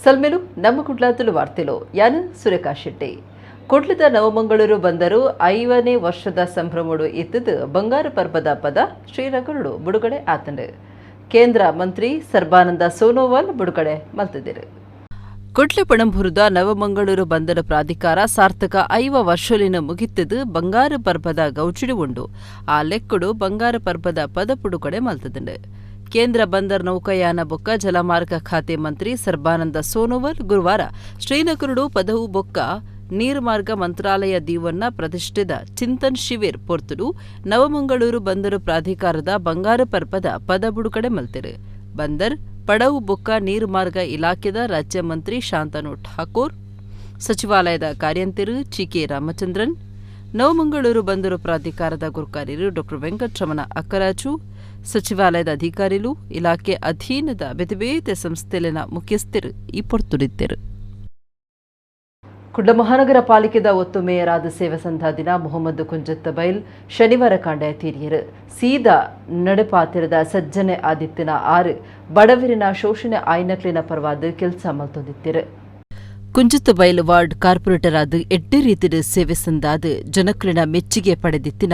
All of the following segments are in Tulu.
ಸಲ್ಮೆಲು ನಮ್ಮ ಕುಡ್ಲ ತುಳು ವಾರ್ತೆಲು ಯಾನು ಸುರೇಖಾ ಶೆಟ್ಟಿ. ಕುಡ್ಲದ ನವಮಂಗಳೂರು ಬಂದರು 50ನೇ ವರ್ಷದ ಸಂಭ್ರಮಡು ಇತ್ತದು ಬಂಗಾರು ಪರ್ಬದ ಪದ ಶ್ರೀನಗರಡು ಬಿಡುಗಡೆ ಆತಂಡು ಕೇಂದ್ರ ಮಂತ್ರಿ ಸರ್ಬಾನಂದ ಸೋನೋವಾಲ್ ಬಿಡುಗಡೆ ಮಲ್ತಿದ್ದರು. ಕುಡ್ಲ ಪಣಂಬೂರುದ ನವಮಂಗಳೂರು ಬಂದರ ಪ್ರಾಧಿಕಾರ ಸಾರ್ಥಕ 50 ವರ್ಷಲಿನ ಮುಗಿತ್ತದು ಬಂಗಾರು ಪರ್ಬದ ಗೌಚಿಡು ಉಂಡು. ಆ ಲೆಕ್ಕಡು ಬಂಗಾರು ಪರ್ಬದ ಪದ ಬಿಡುಗಡೆ ಮಲ್ತದಂಡು. ಕೇಂದ್ರ ಬಂದರ್ ನೌಕಾಯಾನ ಬೊಕ್ಕ ಜಲಮಾರ್ಗ ಖಾತೆ ಮಂತ್ರಿ ಸರ್ಬಾನಂದ ಸೋನೋವಾಲ್ ಗುರುವಾರ ಶ್ರೀನಗರಡು ಪದವು ಬೊಕ್ಕ ನೀರುಮಾರ್ಗ ಮಂತ್ರಾಲಯ ದೀವನ್ನ ಪ್ರತಿಷ್ಠಿತ ಚಿಂತನ್ ಶಿಬಿರ್ ಪೊರ್ತುಡು ನವಮಂಗಳೂರು ಬಂದರು ಪ್ರಾಧಿಕಾರದ ಬಂಗಾರು ಪರ್ಬದ ಪದ ಬಿಡುಗಡೆ ಮಲ್ತಿರು. ಬಂದರ್ ಪಡವು ಬೊಕ್ಕ ನೀರುಮಾರ್ಗ ಇಲಾಖೆದ ರಾಜ್ಯ ಮಂತ್ರಿ ಶಾಂತನು ಠಾಕೂರ್, ಸಚಿವಾಲಯದ ಕಾರ್ಯಂತಿರು ಚಿಕೆ ರಾಮಚಂದ್ರನ್, ನವಮಂಗಳೂರು ಬಂದರು ಪ್ರಾಧಿಕಾರದ ಗುರುಕಾರ್ಯರು ಡಾ ವೆಂಕಟರಮಣ ಅಕ್ಕರಾಜು, ಸಚಿವಾಲಯದ ಅಧಿಕಾರಿಲು, ಇಲಾಖೆ ಅಧೀನದ ಬೇತೆ ಬೇತೆ ಸಂಸ್ಥೆಲಿನ ಮುಖ್ಯಸ್ಥರು ಈ ಪೊರ್ತುಡಿದ್ದರು. ಕುಡ್ಲ ಮಹಾನಗರ ಪಾಲಿಕೆದ ಒತ್ತು ಮೇಯರಾದ ಸೇವೆ ಸಂಧ ದಿನ ಮೊಹಮ್ಮದ್ ಕುಂಜತ್ತ ಬೈಲ್ ಶನಿವಾರ ಕಾಂಡ ತೀರಿಯರು. ಸೀದಾ ನಡೆಪಾತಿರದ ಸಜ್ಜನೆ ಆದಿತ್ಯನ ಆರು ಬಡವರಿನ ಶೋಷಣೆ ಆಯ್ನಕ್ಲಿನ ಪರವಾದ ಕೆಲಸ ಮಲ್ತೊಂದಿತ್ತಿರು. ಕುಂಜತ್ತ ಬೈಲ್ ವಾರ್ಡ್ ಕಾರ್ಪೊರೇಟರ್ ಆದ ಎಡ್ಡೆ ರೀತಿಯ ಸೇವೆ ಸಂದಾದ ಜನಕ್ಲಿನ ಮೆಚ್ಚುಗೆ ಪಡೆದಿತ್ತಿನ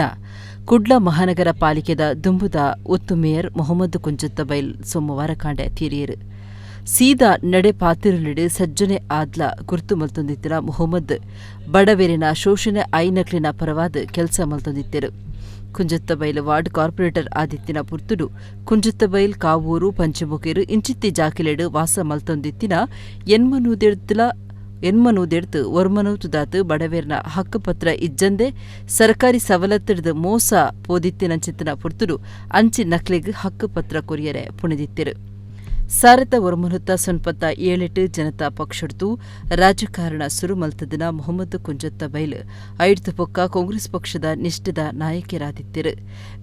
ಕುಡ್ಲ ಮಹಾನಗರ ಪಾಲಿಕೆದ ದುಂಬುದ ಒತ್ತು ಮೇಯರ್ ಮೊಹಮ್ಮದ್ ಕುಂಜತ್ತ ಬೈಲ್ ಸೋಮವಾರ ಕಾಂಡ ತೀರಿಯರು. ಸೀದಾ ನಡೆ ಪಾತಿರುಲಿಡು ಸಜ್ಜನೆ ಆದ್ಲ ಗುರ್ತು ಮಲ್ತೊಂದಿತ್ತಿನ ಮೊಹಮ್ಮದ್ ಬಡವೆರಿನ ಶೋಷಣೆ ಐನಕ್ಲಿನ ಪರವಾದ ಕೆಲಸ ಮಲ್ತೊಂದಿತ್ತಿರು. ಕುಂಜತ್ತಬೈಲ್ ವಾರ್ಡ್ ಕಾರ್ಪೊರೇಟರ್ ಆದಿತ್ತಿನ ಪುರ್ತುಡು ಕುಂಜತ್ತಬೈಲ್ ಕಾವೂರು ಪಂಚಮುಖೇರು ಇಂಚಿತ್ತಿ ಜಾಕಿಲೆಡು ವಾಸ ಮಲ್ತೊಂದಿತ್ತಿನ ಎನ್ಮನೂದೆಡ್ತು ಒರ್ಮನೂತುದಾತು ಬಡವೇರ್ನ ಹಕ್ಕುಪತ್ರ ಇಜ್ಜಂದೆ ಸರ್ಕಾರಿ ಸವಲತ್ತಿಡ್ದು ಮೋಸ ಪೋದಿತ್ತಿನಂಚಿತ್ತಿನ ಪುರ್ತುಡು ಅಂಚಿ ನಕ್ಲೆಗ್ ಹಕ್ಕುಪತ್ರ ಕೊರಿಯರೆ ಪುಣೆದಿತ್ತಿರು. 1997 ಜನತಾ ಪಕ್ಷಡ್ದು ರಾಜಕಾರಣ ಸುರು ಮಲ್ತದಿನ ಮೊಹಮ್ಮದ್ ಕುಂಜತ್ತ ಬೈಲ್ ಐಡ್ತು ಪೊಕ್ಕ ಕಾಂಗ್ರೆಸ್ ಪಕ್ಷದ ನಿಷ್ಠದ ನಾಯಕರಾದಿತ್ತಿರು.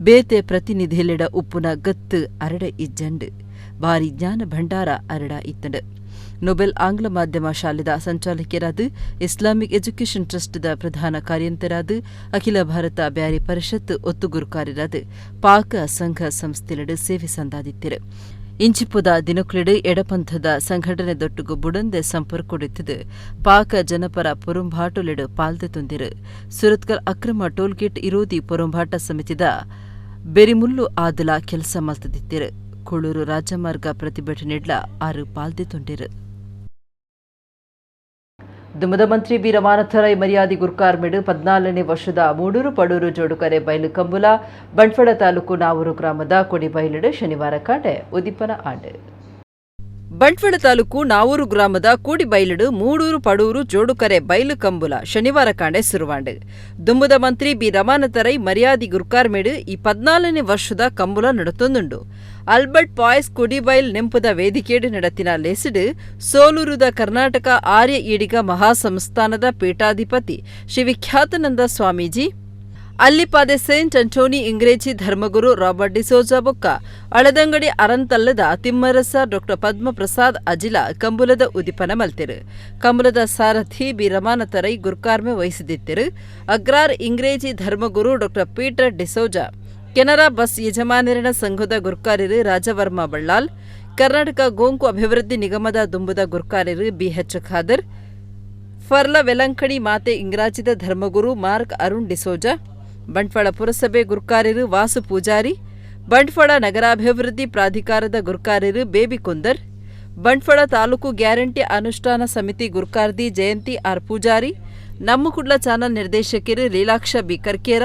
ಬೇತೆ ಪ್ರತಿನಿಧಿಲೆಡ ಉಪ್ಪುನ ಗತ್ತು ಅರಡ ಇಜ್ಜಂಡು ಭಾರಿ ಜ್ಞಾನ ಭಂಡಾರ ಅರಡ ಇತ್ತಂಡು. ನೊಬೆಲ್ ಆಂಗ್ಲ ಮಾಧ್ಯಮ ಶಾಲೆದ ಸಂಚಾಲಕರಾದ, ಇಸ್ಲಾಮಿಕ್ ಎಜುಕೇಷನ್ ಟ್ರಸ್ಟ್ದ ಪ್ರಧಾನ ಕಾರ್ಯಂತರಾದ, ಅಖಿಲ ಭಾರತ ಬ್ಯಾರಿ ಪರಿಷತ್ ಒತ್ತುಗುರುಕಾರರಾದ ಪಾಕ ಸಂಘ ಸಂಸ್ಥೆಲೆಡು ಸೇವೆ ಸಂದಾದಿತ್ತಿರು. ಇಂಚಿಪುದ ದಿನಕ್ಲೆಡು ಎಡಪಂಥದ ಸಂಘಟನೆ ದೊಟ್ಟುಗು ಬುಡಂದೆ ಸಂಪರ್ಕೊಡಿತ್ತದು ಪಾಕ ಜನಪರ ಪೊರುಂಬಾಟುಲೆಡು ಪಾಲ್ದೆ ತುಂದಿರು. ಸುರತ್ಕಲ್ ಅಕ್ರಮ ಟೋಲ್ಗೇಟ್ ಇರೋದಿ ಪೊರುಂಬಾಟ ಸಮಿತಿದ ಬೆರಿಮುಲ್ಲು ಆದಲ ಕೆಲಸ ಮಲ್ತದಿತ್ತಿರು. ಕುಳೂರು ರಾಜಮಾರ್ಗ ಪ್ರತಿಭಟನೆಡ್ಲ ಆರು ಪಾಲ್ದೆ ತುಂಡಿರು. ದುಮದ ಮಂತ್ರಿ ಬಿ ರಮಾನಾಥ ರೈ ಮರ್ಯಾದಿ ಗುರ್ಕಾರ್ಮೆಡು 14ನೇ ವರ್ಷದ ಮೂಡೂರು ಪಡೂರು ಜೋಡುಕರೆ ಬೈಲು ಕಂಬುಲ ಬಂಟ್ವಾಳ ತಾಲೂಕು ನಾವೂರು ಗ್ರಾಮದ ಕೊಡಿಬೈಲಿಡು ಶನಿವಾರ ಕಾಂಡೆ ಉದಿಪನ ಆಂಡ್. ಬಂಟ್ವಾಳ ತಾಲೂಕು ನಾವೂರು ಗ್ರಾಮದ ಕೂಡಿಬೈಲಿಡು ಮೂಡೂರು ಪಡೂರು ಜೋಡುಕರೆ ಬೈಲು ಕಂಬುಲ ಶನಿವಾರ ಕಾಂಡೆ ಸುರುವಾಂಡು. ದುಂಬುದ ಮಂತ್ರಿ ಬಿ ರಮಾನಾಥ ರೈ ಮರ್ಯಾದಿ ಗುರ್ಕಾರ್ಮೇಡು ಈ 14ನೇ ವರ್ಷದ ಕಂಬುಲ ನಡತೊಂದುಂಡು. ಆಲ್ಬರ್ಟ್ ಪಾಯ್ಸ್ ಕುಡಿಬೈಲ್ ನೆಂಪುದ ವೇದಿಕೆಡು ನಡತಿನ ಲೇಸಿಡು ಸೋಲೂರುದ ಕರ್ನಾಟಕ ಆರ್ಯ ಈಡಿಗ ಮಹಾಸಂಸ್ಥಾನದ ಪೀಠಾಧಿಪತಿ Shri ವಿಖ್ಯಾತನಂದ Swamiji, Allipade Saint Antony ಇಂಗ್ರೇಜಿ ಧರ್ಮಗುರು Robert D'Souza ಬೊಕ್ಕ ಅಳದಂಗಡಿ ಅರಂತಲ್ಲದ ತಿಮ್ಮರಸ ಡಾ ಪದ್ಮಪ್ರಸಾದ್ ಅಜಿಲ ಕಂಬುಲದ ಉದಿಪನ ಮಲ್ತಿರು. ಕಂಬುಲದ ಸಾರಥಿ ಬಿ ರಮಾನಾಥ ರೈ ಗುರ್ಕಾರ್ಮೆ ವಹಿಸಿದಿತ್ತಿರು. ಅಗ್ರಾರ್ ಇಂಗ್ರೇಜಿ ಧರ್ಮಗುರು ಡಾ ಪೀಟರ್ ಡಿಸೋಜಾ, ಕೆನರಾ ಬಸ್ ಯಜಮಾನರಿನ ಸಂಘದ ಗುರ್ಕಾರ್ಯರು ರಾಜವರ್ಮ ಬಳ್ಳಾಲ್, ಕರ್ನಾಟಕ ಗೋಂಕು ಅಭಿವೃದ್ಧಿ ನಿಗಮದ ದುಂಬುದ ಗುರ್ಕಾರ್ಯರು ಬಿಎಚ್ ಖಾದರ್, ಫರ್ಲ ವೆಲಂಕಣಿ ಮಾತೆ ಇಂಗ್ರಾಜಿದ ಧರ್ಮಗುರು ಮಾರ್ಕ್ ಅರುಣ್ ಡಿಸೋಜಾ, ಬಂಟ್ವಾಳ ಪುರಸಭೆ ಗುರ್ಕಾರ್ಯರು ವಾಸು ಪೂಜಾರಿ, ಬಂಟ್ವಾಳ ನಗರಾಭಿವೃದ್ಧಿ ಪ್ರಾಧಿಕಾರದ ಗುರ್ಕಾರ್ಯರು ಬೇಬಿ ಕುಂದರ್, ಬಂಟ್ವಾಳ ತಾಲೂಕು ಗ್ಯಾರಂಟಿ ಅನುಷ್ಠಾನ ಸಮಿತಿ ಗುರ್ಕಾರ್ದಿ ಜಯಂತಿ ಆರ್ ಪೂಜಾರಿ, ನಮ್ಮ ಕುಡ್ಲ ಚಾನಲ್ ನಿರ್ದೇಶಕರು ಲೀಲಾಕ್ಷ ಬಿ ಕರ್ಕೇರ,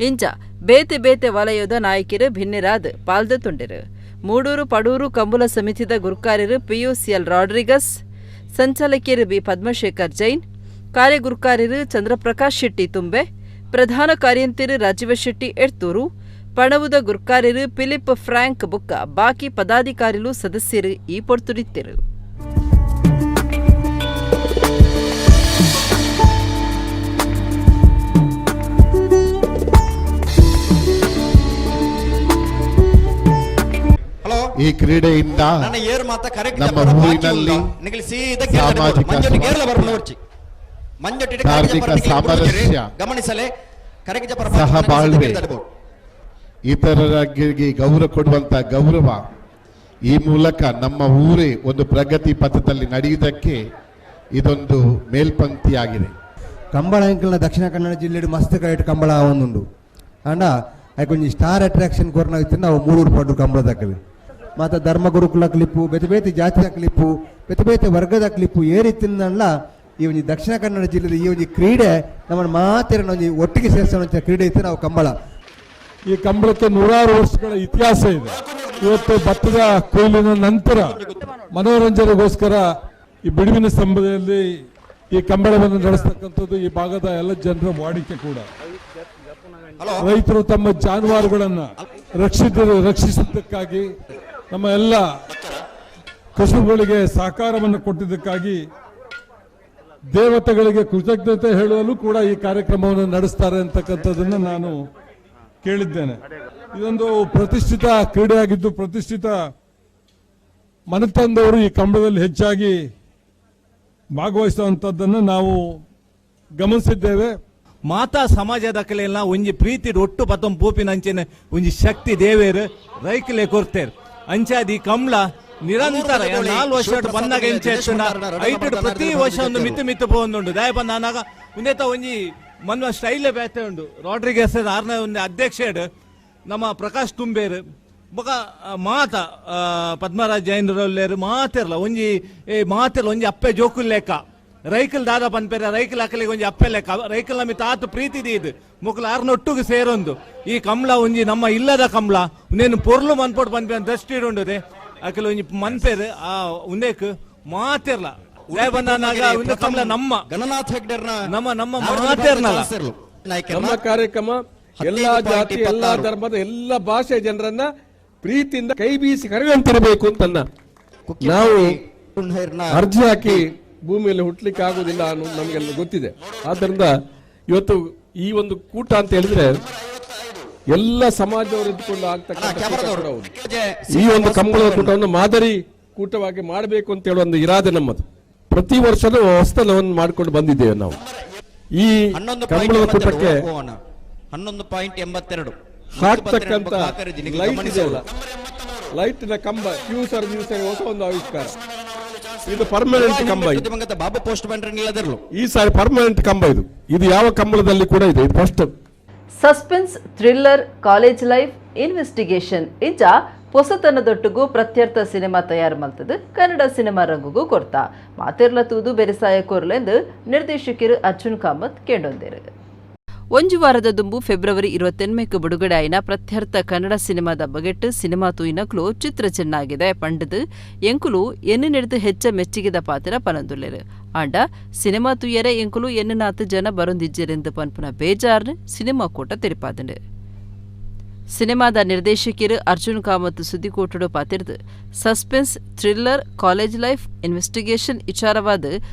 ಇಂಚ ಬೇತೆ ಬೇತೆ ವಲಯದ ನಾಯಕರು ಭಿನ್ನರಾದ್ ಪಾಲ್ದ ತುಂಡಿರು. ಮೂಡೂರು ಪಡೂರು ಕಂಬುಲ ಸಮಿತಿದ ಗುರ್ಕಾರ್ಯರು ಪಿಯುಸಿಎಲ್ ರಾಡ್ರಿಗಸ್, ಸಂಚಾಲಕಿಯರು ಬಿ ಪದ್ಮಶೇಖರ್ ಜೈನ್, ಕಾರ್ಯಗುರ್ಕಾರ್ಯರು ಚಂದ್ರಪ್ರಕಾಶ್ ಶೆಟ್ಟಿ ತುಂಬೆ, ಪ್ರಧಾನ ಕಾರ್ಯಂತಿರು ರಾಜೀವ ಶೆಟ್ಟಿ ಎಡ್ತೂರು, ಪಣವುದ ಗುರ್ಕಾರ್ಯರು ಫಿಲಿಪ್ ಫ್ರಾಂಕ್ ಬುಕ್ಕ ಬಾಕಿ ಪದಾಧಿಕಾರಿಲು ಸದಸ್ಯರು ಈ ಪೊರ್ತುಡಿತ್ತಿರು. ಈ ಕ್ರೀಡೆಯಿಂದ ನಮ್ಮ ಊರಿನಲ್ಲಿ ಸಾಮಾಜಿಕ ಧಾರ್ಮಿಕ ಸಾಮರಸ್ಯ, ಸಹಬಾಳ್ವೆ, ಇತರರಿಗೆ ಗೌರವ ಕೊಡುವಂತ ಗೌರವ ಈ ಮೂಲಕ ನಮ್ಮ ಊರೇ ಒಂದು ಪ್ರಗತಿ ಪಥದಲ್ಲಿ ನಡೆಯುವುದಕ್ಕೆ ಇದೊಂದು ಮೇಲ್ಪಂಕ್ತಿಯಾಗಿದೆ. ಕಂಬಳ ಎಂಕಲ್ನ ದಕ್ಷಿಣ ಕನ್ನಡ ಜಿಲ್ಲೆಡು ಮಸ್ತ್ ಕೈಟ್ ಕಂಬಳ ಒಂದುಂಡು ಅಂಡ ಐಕೊಂಜಿ ಸ್ಟಾರ್ ಅಟ್ರಾಕ್ಷನ್ ಕೊರ್ನ ಇತ್ತು ನಾವು ಮೂಡೂರು ಪಡ್ಡು ಕಂಬಳ ದಕ್ಕಲಿ ಮಾತ ಧರ್ಮ ಗುರುಕುಲ ಕ್ಲಿಪ್ಪು, ಬೇತೆ ಬೇತೆ ಜಾತಿದ ಕ್ಲಿಪ್ಪು, ಬೇತೆ ಬೇತೆ ವರ್ಗದ ಕ್ಲಿಪ್ಪು ಏರಿತ್ತಿಂದಲ್ಲ ಈ ಒಂಜಿ ದಕ್ಷಿಣ ಕನ್ನಡ ಜಿಲ್ಲೆದ ಈ ಒಂಜಿ ಕ್ರೀಡೆ ನಮ್ಮನ್ನು ಮಾತೆರನ ಒಂಜಿ ಒಟ್ಟಿಗೆ ಸೇರಿಸೋ ಕ್ರೀಡೆ ಇತ್ತು ನಾವು ಕಂಬಳ. ಈ ಕಂಬಳಕ್ಕೆ ನೂರಾರು ವರ್ಷಗಳ ಇತಿಹಾಸ ಇದೆ. ಇವತ್ತು ಭತ್ತದ ಕೊಯ್ಲಿನ ನಂತರ ಮನೋರಂಜನೆಗೋಸ್ಕರ ಈ ಬಿಡುವಿನ ಸ್ತಂಭದಲ್ಲಿ ಈ ಕಂಬಳವನ್ನು ನಡೆಸ್ತಕ್ಕಂಥದ್ದು ಈ ಭಾಗದ ಎಲ್ಲ ಜನರ ವಾಡಿಕೆ ಕೂಡ. ರೈತರು ತಮ್ಮ ಜಾನುವಾರುಗಳನ್ನ ರಕ್ಷಿಸಿದ್ದಕ್ಕಾಗಿ, ನಮ್ಮ ಎಲ್ಲ ಕಸುಬುಗಳಿಗೆ ಸಹಕಾರವನ್ನು ಕೊಟ್ಟಿದ್ದಕ್ಕಾಗಿ ದೇವತೆಗಳಿಗೆ ಕೃತಜ್ಞತೆ ಹೇಳಲು ಕೂಡ ಈ ಕಾರ್ಯಕ್ರಮವನ್ನು ನಡೆಸ್ತಾರೆ ಅಂತಕ್ಕಂಥದ್ದನ್ನು ನಾನು ಕೇಳಿದ್ದೇನೆ. ಇದೊಂದು ಪ್ರತಿಷ್ಠಿತ ಕ್ರೀಡೆಯಾಗಿದ್ದು ಪ್ರತಿಷ್ಠಿತ ಮನೆತನದವರು ಈ ಕಂಬಳದಲ್ಲಿ ಹೆಚ್ಚಾಗಿ ಭಾಗವಹಿಸುವಂಥದ್ದನ್ನು ನಾವು ಗಮನಿಸಿದ್ದೇವೆ. ಮಾತಾ ಸಮಾಜದ ಕಲೆಯೆಲ್ಲ ಒಂಜಿ ಪ್ರೀತಿ ಒಟ್ಟು ಪತ್ತೊಂದು ಪೂಪಿನ ಅಂಚೆನೆ ಒಂಜಿ ಶಕ್ತಿ ದೇವೇರು ರೈಕಲೆ ಕೊರ್ತೇರು. ಅಂಚಾದಿ ಕಂಬಳ ನಿರಂತರ 4 ವರ್ಷ ಬಂದಾಗ ಎಂಚೆ ಐಟು ಪ್ರತಿ ವರ್ಷ ಒಂದು ಮಿತ್ತು ಮಿತ್ತು ಪೋಂದುಂಡು. ದಾಯ ಬಂದಾಗ ಉಂದೇತ ಒಂಜಿ ಮನ್ವ ಸ್ಟೈಲೇ ಬೇತೆ ಉಂಡು. ರಾಡ್ರಿಗೆಸ್ ಆರ್ನ ಒಂದು ಅಧ್ಯಕ್ಷ ನಮ್ಮ ಪ್ರಕಾಶ್ ತುಂಬೇರು ಬೊಕ ಮಾತ ಪದ್ಮರಾಜ್ ಜೈನರಲ್ಲೇರು ಮಾತಿರಲ್ಲ ಒಂಜಿ ಮಾತಿರಲ್ಲ ಒಂಜಿ ಅಪ್ಪೆ ಜೋಕುಲ್ ಲೆಕ್ಕ ರೈಕಲ್ ದಾದ ಪನ್ಪೇರ ರೈಕಲ್ ಅಕ್ಕಲಿಗೆ ಒಂಜಿ ಅಪ್ಪೆ ಲೆಕ್ಕ ರೈಕಲ್ ನಮ್ಮಿ ತಾತು ಪ್ರೀತಿ ದೀದು ಮುಕ್ಕಲು ಆರ್ನೊಟ್ಟುಗೆ ಸೇರೊಂದು ಈ ಕಮಲ ಒಂಜಿ ನಮ್ಮ ಇಲ್ಲದ ಕಮಲ ಉಂದೇನು ಪೊರ್ಲು ಮನ್ಪೋಟ್ ಪನ್ಪೆ ದೃಷ್ಟಿ ಉಂಡುದೆ ಅಕಲ್ ಒಂಜಿ ಮನ್ಪೇರು ಆ ಉಂದೇಕ್ ಮಾತಿರಲ್ಲ ಉಂದೆ ಕಮಲ ನಮ್ಮ ಗಣನಾಥ್ ಹೆಗ್ಡೆರ್ನ ನಮ್ಮ ನಮ್ಮ ಮಾತಿರ್ನಲ್ಲ. ನಮ್ಮ ಕಾರ್ಯಕ್ರಮ ಎಲ್ಲಾ ಜಾತಿ ಎಲ್ಲಾ ಧರ್ಮದ ಎಲ್ಲ ಭಾಷೆಯ ಜನರನ್ನ ಪ್ರೀತಿಯಿಂದ ಕೈ ಬೀಸಿ ಕರೆಯುವಂತಿರಬೇಕು ಅಂತ ನಾವು ಅರ್ಜಿ ಹಾಕಿ ಭೂಮಿಯಲ್ಲಿ ಹುಟ್ಟಲಿಕ್ಕೆ ಆಗುದಿಲ್ಲ ಅನ್ನೋದು ನಮಗೆಲ್ಲ ಗೊತ್ತಿದೆ. ಆದ್ದರಿಂದ ಇವತ್ತು ಈ ಒಂದು ಕೂಟ ಅಂತ ಹೇಳಿದ್ರೆ ಎಲ್ಲ ಸಮಾಜದವರು ಇದ್ದುಕೊಂಡು ಆಗ್ತಕ್ಕಂಥ ಈ ಒಂದು ಕಂಬಳದ ಕೂಟವನ್ನು ಮಾದರಿ ಕೂಟವಾಗಿ ಮಾಡಬೇಕು ಅಂತ ಹೇಳುವ ಒಂದು ಇರಾದೆ ನಮ್ಮದು. ಪ್ರತಿ ವರ್ಷನೂ ಹೊಸತನವನ್ನು ಮಾಡಿಕೊಂಡು ಬಂದಿದ್ದೇವೆ ನಾವು. ಈ ಕಂಬಳದ ಕೂಟಕ್ಕೆ 11.82 ಹಾಕ್ತಕ್ಕಂಥ ಲೈಟ್ ಇದೆಯಲ್ಲ, ಲೈಟಿನ ಕಂಬ ಫ್ಯೂಸರ್ ವ್ಯೂಸರ್ ಹೊಸ ಒಂದು ಆವಿಷ್ಕಾರ. ಇದು ಪರ್ಮನೆಂಟ್ ಕಂಬ. ಬಾಬು ಪೋಸ್ಟ್ ಈ ಸಾರಿ ಪರ್ಮನೆಂಟ್ ಕಂಬ ಇದು. ಇದು ಯಾವ ಕಂಬಳದಲ್ಲಿ ಕೂಡ ಇದೆ. ಇದು first. Suspense, thriller, college life, investigation ಇಂಚ ಪೊಸತನದೊಟ್ಟುಗೂ ಪ್ರತ್ಯರ್ಥ ಸಿನಿಮಾ ತಯಾರು ಮಲ್ತದು ಕನ್ನಡ ಸಿನಿಮಾ ರಂಗುಗೂ ಕೊರ್ತಾ ಮಾತಿರ್ಲ ತೂದು ಬೆರೆಸಾಯ ಕೋರ್ಲೆಂದು ನಿರ್ದೇಶಕರು ಅರ್ಜುನ್ ಕಾಮತ್ ಕೇಂಡೊಂದೇರು. ಒಂಜು ವಾರದ ದುಂಬು ಫೆಬ್ರವರಿ 28 ಬಿಡುಗಡೆ ಆಯಿನ ಪ್ರತ್ಯರ್ಥ ಕನ್ನಡ ಸಿನಿಮಾದ ಬಗೆಟ್ ಸಿನಿಮಾ ತೂಯಿನಕ್ಲು ಚಿತ್ರ ಚೆನ್ನಾಗಿದೆ ಪಂಡದು ಎಂಕುಲು ಎನ್ನು ನಡೆದು ಹೆಚ್ಚ ಮೆಚ್ಚಿಗೆದ ಪಾತ್ರ ಪನಂದುಲ್ಲೆರು. ಆಂಡ ಸಿನಿಮಾ ತೂಯರೆ ಎಂಕುಲು ಎನ್ನುನಾತು ಜನ ಬರೊಂದಿಜ್ಜೆರೆಂದು ಪನ್ಪುನ ಬೇಜಾರ್ನು ಸಿನಿಮಾ ಕೂಟ ತೆರಿಪಾದಂಡು. ಸಿನಿಮಾದ ನಿರ್ದೇಶಕರು Arjun Kamath ಸುದ್ದಿಕೋಟುಡು ಪಾತಿರ್ದು suspense, thriller, college life, investigation ವಿಚಾರವಾದ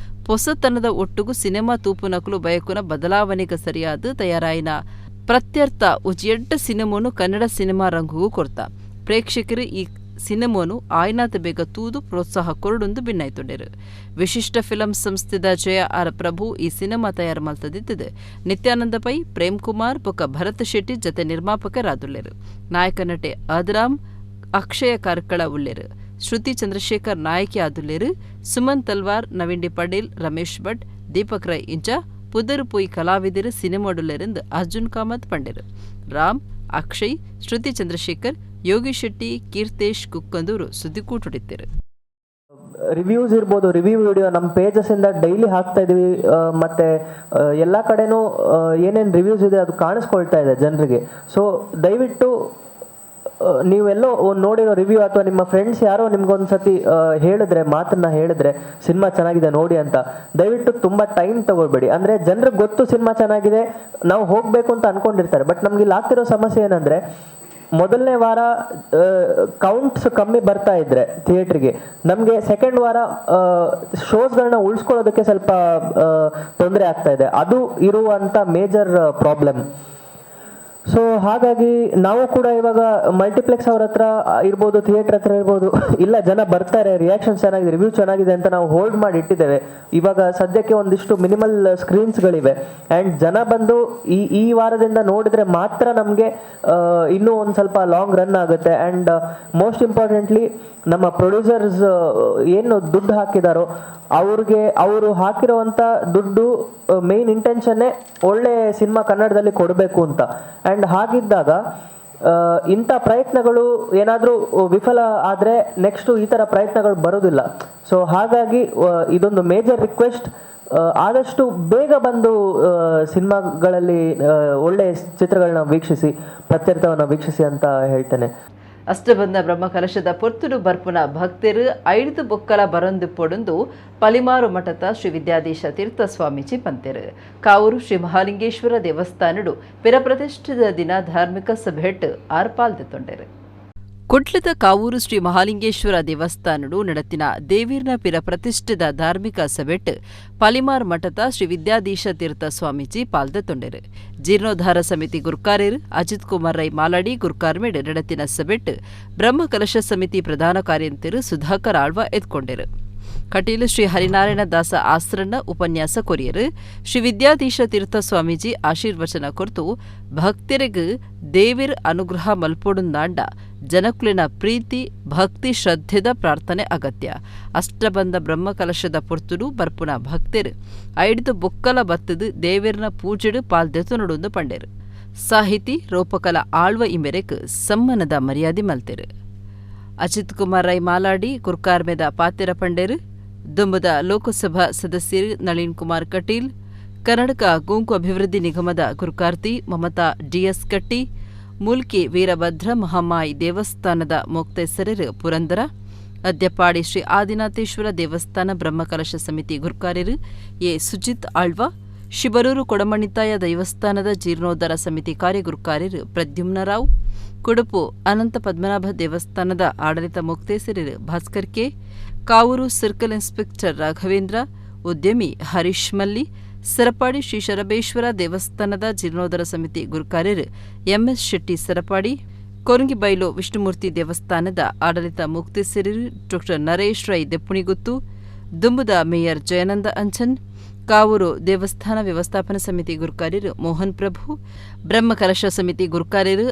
ಪೊಸತನದ ಒಟ್ಟುಗು ಸಿನಿಮಾ ತೂಪುನಕಲು ಬಯಕುನ ಬದಲಾವಣೆಗೆ ಸರಿಯಾದ ತಯಾರಾಯಿನ ಪ್ರತ್ಯರ್ಥ ಉಜಿಯಡ್ಡ ಸಿನಿಮೋನು ಕನ್ನಡ ಸಿನಿಮಾ ರಂಗುಗೂ ಕೊರ್ತ. ಪ್ರೇಕ್ಷಕರು ಈ ಸಿನಿಮೋನು ಆಯ್ನಾತ ಬೇಗ ತೂದು ಪ್ರೋತ್ಸಾಹ ಕೊರಡೊಂದು ಭಿನ್ನಾಯ್ತೊಂಡರು. ವಿಶಿಷ್ಟ ಫಿಲಂ ಸಂಸ್ಥೆದ ಜಯ ಆರ್ ಪ್ರಭು ಈ ಸಿನಿಮಾ ತಯಾರು ಮಲ್ತದಿದ್ದது. ನಿತ್ಯಾನಂದ ಪೈ, ಪ್ರೇಮ್ ಕುಮಾರ್ ಬೊಕ್ಕ ಭರತ್ ಶೆಟ್ಟಿ ಜತೆ ನಿರ್ಮಾಪಕರಾದುಲ್ಲೆರು. ನಾಯಕ ನಟೆ ಆದರಾಮ್, ಅಕ್ಷಯ ಕಾರ್ಕಳ ಉಲ್ಲೆರು. ಶ್ರುತಿ ಚಂದ್ರಶೇಖರ್ ನಾಯಕಿ ಆದುಲ್ಲೆರು. ಸುಮನ್ ತಲ್ವಾರ್, ನವೀನ್ ಡಿ ಪಟೇಲ್, ರಮೇಶ್ ಭಟ್, ದೀಪಕ್ ರೈ ಇಂಚ ಪುದರು ಪೊಯ್ ಕಲಾವಿದರು ಸಿನಿಮಾಡುಲ್ಲೆರೆಂದು ಅರ್ಜುನ್ ಕಾಮತ್ ಪಂಡೆರು. ರಾಮ್, ಅಕ್ಷಯ್, ಶ್ರುತಿ ಚಂದ್ರಶೇಖರ್, ಯೋಗಿ ಶೆಟ್ಟಿ, ಕೀರ್ತೇಶ್ ಕುಕ್ಕಂದೂರು ಸುದ್ದಿಕೂಟುಡಿದ್ದರು. ರಿವ್ಯೂಸ್ ಇರ್ಬೋದು, ರಿವ್ಯೂ ವಿಡಿಯೋ ನಮ್ಮ ಪೇಜಸ್ಸಿಂದ ಡೈಲಿ ಹಾಕ್ತಾ ಇದ್ದೀವಿ. ಮತ್ತು ಎಲ್ಲ ಕಡೆನೂ ಏನೇನು ರಿವ್ಯೂಸ್ ಇದೆ ಅದು ಕಾಣಿಸ್ಕೊಳ್ತಾ ಇದೆ ಜನರಿಗೆ. ಸೊ ದಯವಿಟ್ಟು ನೀವೆಲ್ಲೋ ಒಂದು ನೋಡಿರೋ ರಿವ್ಯೂ ಅಥವಾ ನಿಮ್ಮ ಫ್ರೆಂಡ್ಸ್ ಯಾರೋ ನಿಮ್ಗೊಂದು ಸತಿ ಹೇಳಿದ್ರೆ, ಮಾತನ್ನು ಹೇಳಿದ್ರೆ ಸಿನಿಮಾ ಚೆನ್ನಾಗಿದೆ ನೋಡಿ ಅಂತ, ದಯವಿಟ್ಟು ತುಂಬ ಟೈಮ್ ತಗೊಳ್ಬೇಡಿ. ಅಂದರೆ ಜನರಿಗೆ ಗೊತ್ತು ಸಿನಿಮಾ ಚೆನ್ನಾಗಿದೆ, ನಾವು ಹೋಗಬೇಕು ಅಂತ ಅಂದ್ಕೊಂಡಿರ್ತಾರೆ. ಬಟ್ ನಮ್ಗೆ ಇಲ್ಲಿ ಆಗ್ತಿರೋ ಸಮಸ್ಯೆ ಏನಂದರೆ, ಮೊದಲನೇ ವಾರ ಕೌಂಟ್ಸ್ ಕಮ್ಮಿ ಬರ್ತಾ ಇದ್ರೆ ಥಿಯೇಟ್ರಿಗೆ, ನಮಗೆ ಸೆಕೆಂಡ್ ವಾರ ಶೋಸ್ಗಳನ್ನ ಉಳಿಸ್ಕೊಳ್ಳೋದಕ್ಕೆ ಸ್ವಲ್ಪ ತೊಂದರೆ ಆಗ್ತಾ ಇದೆ. ಅದು ಇರುವಂಥ major problem. So ಹಾಗಾಗಿ ನಾವು ಕೂಡ ಇವಾಗ ಮಲ್ಟಿಪ್ಲೆಕ್ಸ್ ಅವ್ರ ಹತ್ರ ಇರ್ಬೋದು, ಥಿಯೇಟರ್ ಹತ್ರ ಇರ್ಬೋದು, ಇಲ್ಲ ಜನ ಬರ್ತಾರೆ, ರಿಯಾಕ್ಷನ್ ಚೆನ್ನಾಗಿದೆ, ರಿವ್ಯೂ ಚೆನ್ನಾಗಿದೆ ಅಂತ ನಾವು ಹೋಲ್ಡ್ ಮಾಡಿ ಇಟ್ಟಿದ್ದೇವೆ. ಇವಾಗ ಸದ್ಯಕ್ಕೆ ಒಂದಿಷ್ಟು ಮಿನಿಮಲ್ ಸ್ಕ್ರೀನ್ಸ್ಗಳಿವೆ. ಆ್ಯಂಡ್ ಜನ ಬಂದು ಈ ಈ ವಾರದಿಂದ ನೋಡಿದ್ರೆ ಮಾತ್ರ ನಮಗೆ ಇನ್ನೂ ಒಂದು ಸ್ವಲ್ಪ ಲಾಂಗ್ ರನ್ ಆಗುತ್ತೆ. And most importantly ನಮ್ಮ ಪ್ರೊಡ್ಯೂಸರ್ಸ್ ಏನು ದುಡ್ಡು ಹಾಕಿದಾರೋ ಅವ್ರಿಗೆ, ಅವರು ಹಾಕಿರುವಂಥ ದುಡ್ಡು ಮೇನ್ ಇಂಟೆನ್ಷನ್ನೇ ಒಳ್ಳೆ ಸಿನಿಮಾ ಕನ್ನಡದಲ್ಲಿ ಕೊಡಬೇಕು ಅಂತ. ಆ್ಯಂಡ್ ಹಾಗಿದ್ದಾಗ ಇಂಥ ಪ್ರಯತ್ನಗಳು ಏನಾದರೂ ವಿಫಲ ಆದರೆ ನೆಕ್ಸ್ಟು ಈ ಥರ ಪ್ರಯತ್ನಗಳು ಬರೋದಿಲ್ಲ. ಸೊ ಹಾಗಾಗಿ ಇದೊಂದು ಮೇಜರ್ ರಿಕ್ವೆಸ್ಟ್, ಆದಷ್ಟು ಬೇಗ ಬಂದು ಸಿನಿಮಾಗಳಲ್ಲಿ ಒಳ್ಳೆ ಚಿತ್ರಗಳನ್ನ ವೀಕ್ಷಿಸಿ, ಪ್ರತ್ಯರ್ಥವನ್ನು ವೀಕ್ಷಿಸಿ ಅಂತ ಹೇಳ್ತೇನೆ. ಅಷ್ಟಬಂದ ಬ್ರಹ್ಮಕಲಶದ ಪೊರ್ತುಡು ಬರ್ಪುನ ಭಕ್ತರು ಐದು ಬೊಕ್ಕಲ ಬರೊಂದು ಪೊಡೊಂದು ಪಲಿಮಾರು ಮಠದ ಶ್ರೀ ವಿದ್ಯಾಧೀಶ ತೀರ್ಥ ಸ್ವಾಮೀಜಿ ಪಂತೆರು. ಕಾವೂರು ಶ್ರೀ ಮಹಾಲಿಂಗೇಶ್ವರ ದೇವಸ್ಥಾನಡು ಪಿರಪ್ರತಿಷ್ಠಿತ ದಿನ ಧಾರ್ಮಿಕ ಸಭೆಟ್ ಆರ್ಪಾಲ್ದೆ ತೊಂಡೆರು. ಕುಡ್ಲದ ಕಾವೂರು ಶ್ರೀ ಮಹಾಲಿಂಗೇಶ್ವರ ದೇವಸ್ಥಾನಡು ನಡತಿನ ದೇವೀರ್ನ ಪಿರ ಪ್ರತಿಷ್ಠಿತ ಧಾರ್ಮಿಕ ಸಭೆಟ್ ಪಲಿಮಾರ್ ಮಠದ ಶ್ರೀ ವಿದ್ಯಾಧೀಶ ತೀರ್ಥ ಸ್ವಾಮೀಜಿ ಪಾಲ್ದ ತೊಂಡೆರು. ಜೀರ್ಣೋದ್ಧಾರ ಸಮಿತಿ ಗುರ್ಕಾರೇರ್ ಅಜಿತ್ ಕುಮಾರ್ ರೈ ಮಾಲಾಡಿ ಗುರ್ಕಾರ್ಮೇಡ್ ನಡತಿನ ಸಭೆಟ್ ಬ್ರಹ್ಮಕಲಶ ಸಮಿತಿ ಪ್ರಧಾನ ಕಾರ್ಯಂತೆರು ಸುಧಾಕರ್ ಆಳ್ವ ಎದ್ಕೊಂಡೆರು. ಕಟೀಲು ಶ್ರೀ ಹರಿನಾರಾಯಣ ದಾಸ ಆಸ್ರಣ್ಣ ಉಪನ್ಯಾಸ ಕೊರಿಯರು. ಶ್ರೀ ವಿದ್ಯಾಧೀಶ ತೀರ್ಥ ಸ್ವಾಮೀಜಿ ಆಶೀರ್ವಚನ ಕೊರ್ತು ಭಕ್ತರಿಗ್ ದೇವಿರ್ ಅನುಗ್ರಹ ಮಲ್ಪೊಡುಂದಾಂಡ ಜನಕುಲಿನ ಪ್ರೀತಿ ಭಕ್ತಿ ಶ್ರದ್ಧೆದ ಪ್ರಾರ್ಥನೆ ಅಗತ್ಯ. ಅಷ್ಟಬಂಧ ಬ್ರಹ್ಮಕಲಶದ ಪೊರ್ತುಡು ಬರ್ಪುನ ಭಕ್ತೆರ್ ಐಡ್ದು ಬೊಕ್ಕಲ ಬತ್ತದು ದೇವಿರ್ನ ಪೂಜೆಡು ಪಾಲ್ದೆತು ನಡುಂದು ಪಂಡೆರು. ಸಾಹಿತಿ ರೋಪಕಲ ಆಳ್ವ ಇಮೆರೆಕ್ ಸಮ್ಮನದ ಮರ್ಯಾದೆ ಮಲ್ತೆರು. ಅಜಿತ್ ಕುಮಾರ್ ರೈ ಮಾಲಾಡಿ ಕುರ್ಕಾರ್ಮೆದ ಪಾತೆರ ಪಂಡೆರು. ದುಂಬದ ಲೋಕಸಭಾ ಸದಸ್ಯರು ನಳಿನ್ ಕುಮಾರ್ ಕಟೀಲ್, ಕರ್ನಾಟಕ ಗೋಂಕು ಅಭಿವೃದ್ಧಿ ನಿಗಮದ ಗುರುಕಾರ್ತಿ ಮಮತಾ ಡಿಎಸ್ ಕಟ್ಟಿ, ಮೂಲ್ಕಿ ವೀರಭದ್ರ ಮಹಾಮಾಯಿ ದೇವಸ್ಥಾನದ ಮೊಕ್ತೇಸರರು ಪುರಂದರ, ಅದ್ಯಪಾಡಿ ಶ್ರೀ ಆದಿನಾಥೇಶ್ವರ ದೇವಸ್ಥಾನ ಬ್ರಹ್ಮಕಲಶ ಸಮಿತಿ ಗುರುಕಾರ್ಯರು ಎ ಸುಜಿತ್ ಆಳ್ವ, ಶಿಬರೂರು ಕೊಡಮಣಿತಾಯ ದೇವಸ್ಥಾನದ ಜೀರ್ಣೋದ್ಧಾರ ಸಮಿತಿ ಕಾರ್ಯಗುರುಕಾರ್ಯರು ಪ್ರದ್ಯುಮ್ನರಾವ್, ಕುಡುಪು ಅನಂತ ಪದ್ಮನಾಭ ದೇವಸ್ಥಾನದ ಆಡಳಿತ ಮೊಕ್ತೇಸರರು Bhaskar K, Kavoor circle inspector Raghavendra, ಉದ್ಯಮಿ ಹರೀಶ್ ಮಲ್ಲಿ, ಸರಪಾಡಿ ಶ್ರೀ ಶರಬೇಶ್ವರ ದೇವಸ್ಥಾನದ ಜೀರ್ಣೋದ್ಧಾರ ಸಮಿತಿ ಗುರುಕಾರ್ಯರು ಎಂಎಸ್ ಶೆಟ್ಟಿ ಸರಪಾಡಿ, ಕೊರಂಗಿಬೈಲು ವಿಷ್ಣುಮೂರ್ತಿ ದೇವಸ್ಥಾನದ ಆಡಳಿತ ಮೊಕ್ತೇಸರರು ಡಾ ನರೇಶ್ ರೈ ದೆಪ್ಪುಣಿಗುತ್ತು, ದುಂಬುದ ಮೇಯರ್ ಜಯಾನಂದ ಅಂಚನ್, ಕಾವೂರು ದೇವಸ್ಥಾನ ವ್ಯವಸ್ಥಾಪನಾ ಸಮಿತಿ ಗುರುಕಾರ್ಯರು ಮೋಹನ್ ಪ್ರಭು, ಬ್ರಹ್ಮಕಲಶ ಸಮಿತಿ ಗುರುಕಾರ್ಯರು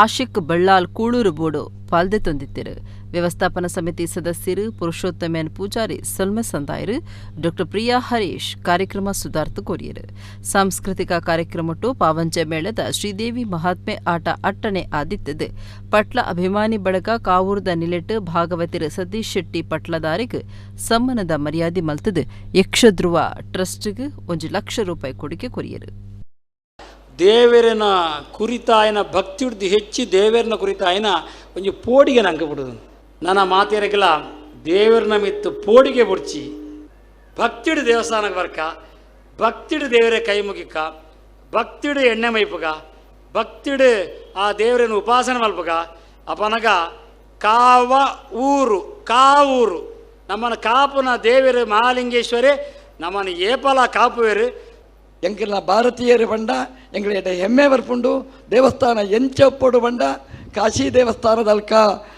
ಆಶಿಕ್ ಬಳ್ಳಾಲ್ ಕೂಳೂರು ಬೋಡು ಪಾಲ್ದೆ ತೊಂದಿತ್ತಿರು. ವ್ಯವಸ್ಥಾಪನಾ ಸಮಿತಿ ಸದಸ್ಯರು ಪುರುಷೋತ್ತಮನ್ ಪೂಜಾರಿ ಸೊಲ್ಮೆ ಸಂದಾಯರು. ಡಾ ಪ್ರಿಯಾ ಹರೀಶ್ ಕಾರ್ಯಕ್ರಮ ಸುಧಾರ್ತು ಕೋರಿಯರು. ಸಾಂಸ್ಕೃತಿಕ ಕಾರ್ಯಕ್ರಮಟ್ಟು ಪಾವಂಜೆ ಮೇಳದ ಶ್ರೀದೇವಿ ಮಹಾತ್ಮೆ ಆಟ ಅಟ್ಟಣೆ ಆದಿತ್ತದು. ಪಟ್ಲ ಅಭಿಮಾನಿ ಬಳಗ ಕಾವೂರ್ದ ನಿಲೆಟ್ ಭಾಗವತಿರು ಸತೀಶ್ ಶೆಟ್ಟಿ ಪಟ್ಲದಾರಿಗ್ ಸಮ್ಮನದ ಮರ್ಯಾದೆ ಮಲ್ತದು ಯಕ್ಷಧ್ರುವ ಟ್ರಸ್ಟ್ಗೆ 1 ಲಕ್ಷ ರೂಪಾಯಿ ಕೊಡುಗೆ ಕೊರಿಯರು. ದೇವರನ ಕುರಿತಾಯನ ಭಕ್ತಿ ಹೆಚ್ಚಿ ದೇವರನ ಕುರಿತಾಯನ ಒಂಜಿ ಪೋಡಿಗೆ ನಂಗೆ ಬಿಡುದು. ನನ್ನ ಮಾತೇರಗಿಲ್ಲ, ದೇವರನ ಮಿತ್ತು ಪೋಡಿಗೆ ಬುಡ್ಚಿ ಭಕ್ತಿಡು ದೇವಸ್ಥಾನಕ್ಕೆ ಬರ್ಕ, ಭಕ್ತಿಡು ದೇವರೇ ಕೈ ಮುಗಿಕ, ಭಕ್ತಿಡು ಎಣ್ಣೆ ಮೈಪುಗ, ಭಕ್ತಿಡು ಆ ದೇವರನ್ನು ಉಪಾಸನೆ ಮಲ್ಪುಗ. ಅಪನಗ ಕಾವ ಊರು ಕಾವೂರು ನಮ್ಮನ್ನು ಕಾಪುನ ದೇವರು ಮಹಾಲಿಂಗೇಶ್ವರೇ ನಮ್ಮನ್ನು ಏಪಲ ಕಾಪುವೇರು. ಎಂಕಲ್ನ ಭಾರತೀಯರು ಬಂಡ ಎಂಗಳಿಗೆ ಹೆಮ್ಮೆ ಬರ್ಪುಂಡು. ದೇವಸ್ಥಾನ ಎಂಚೊಪ್ಪಡು ಬಂಡ ಕಾಶಿ ದೇವಸ್ಥಾನದಲ್ಕ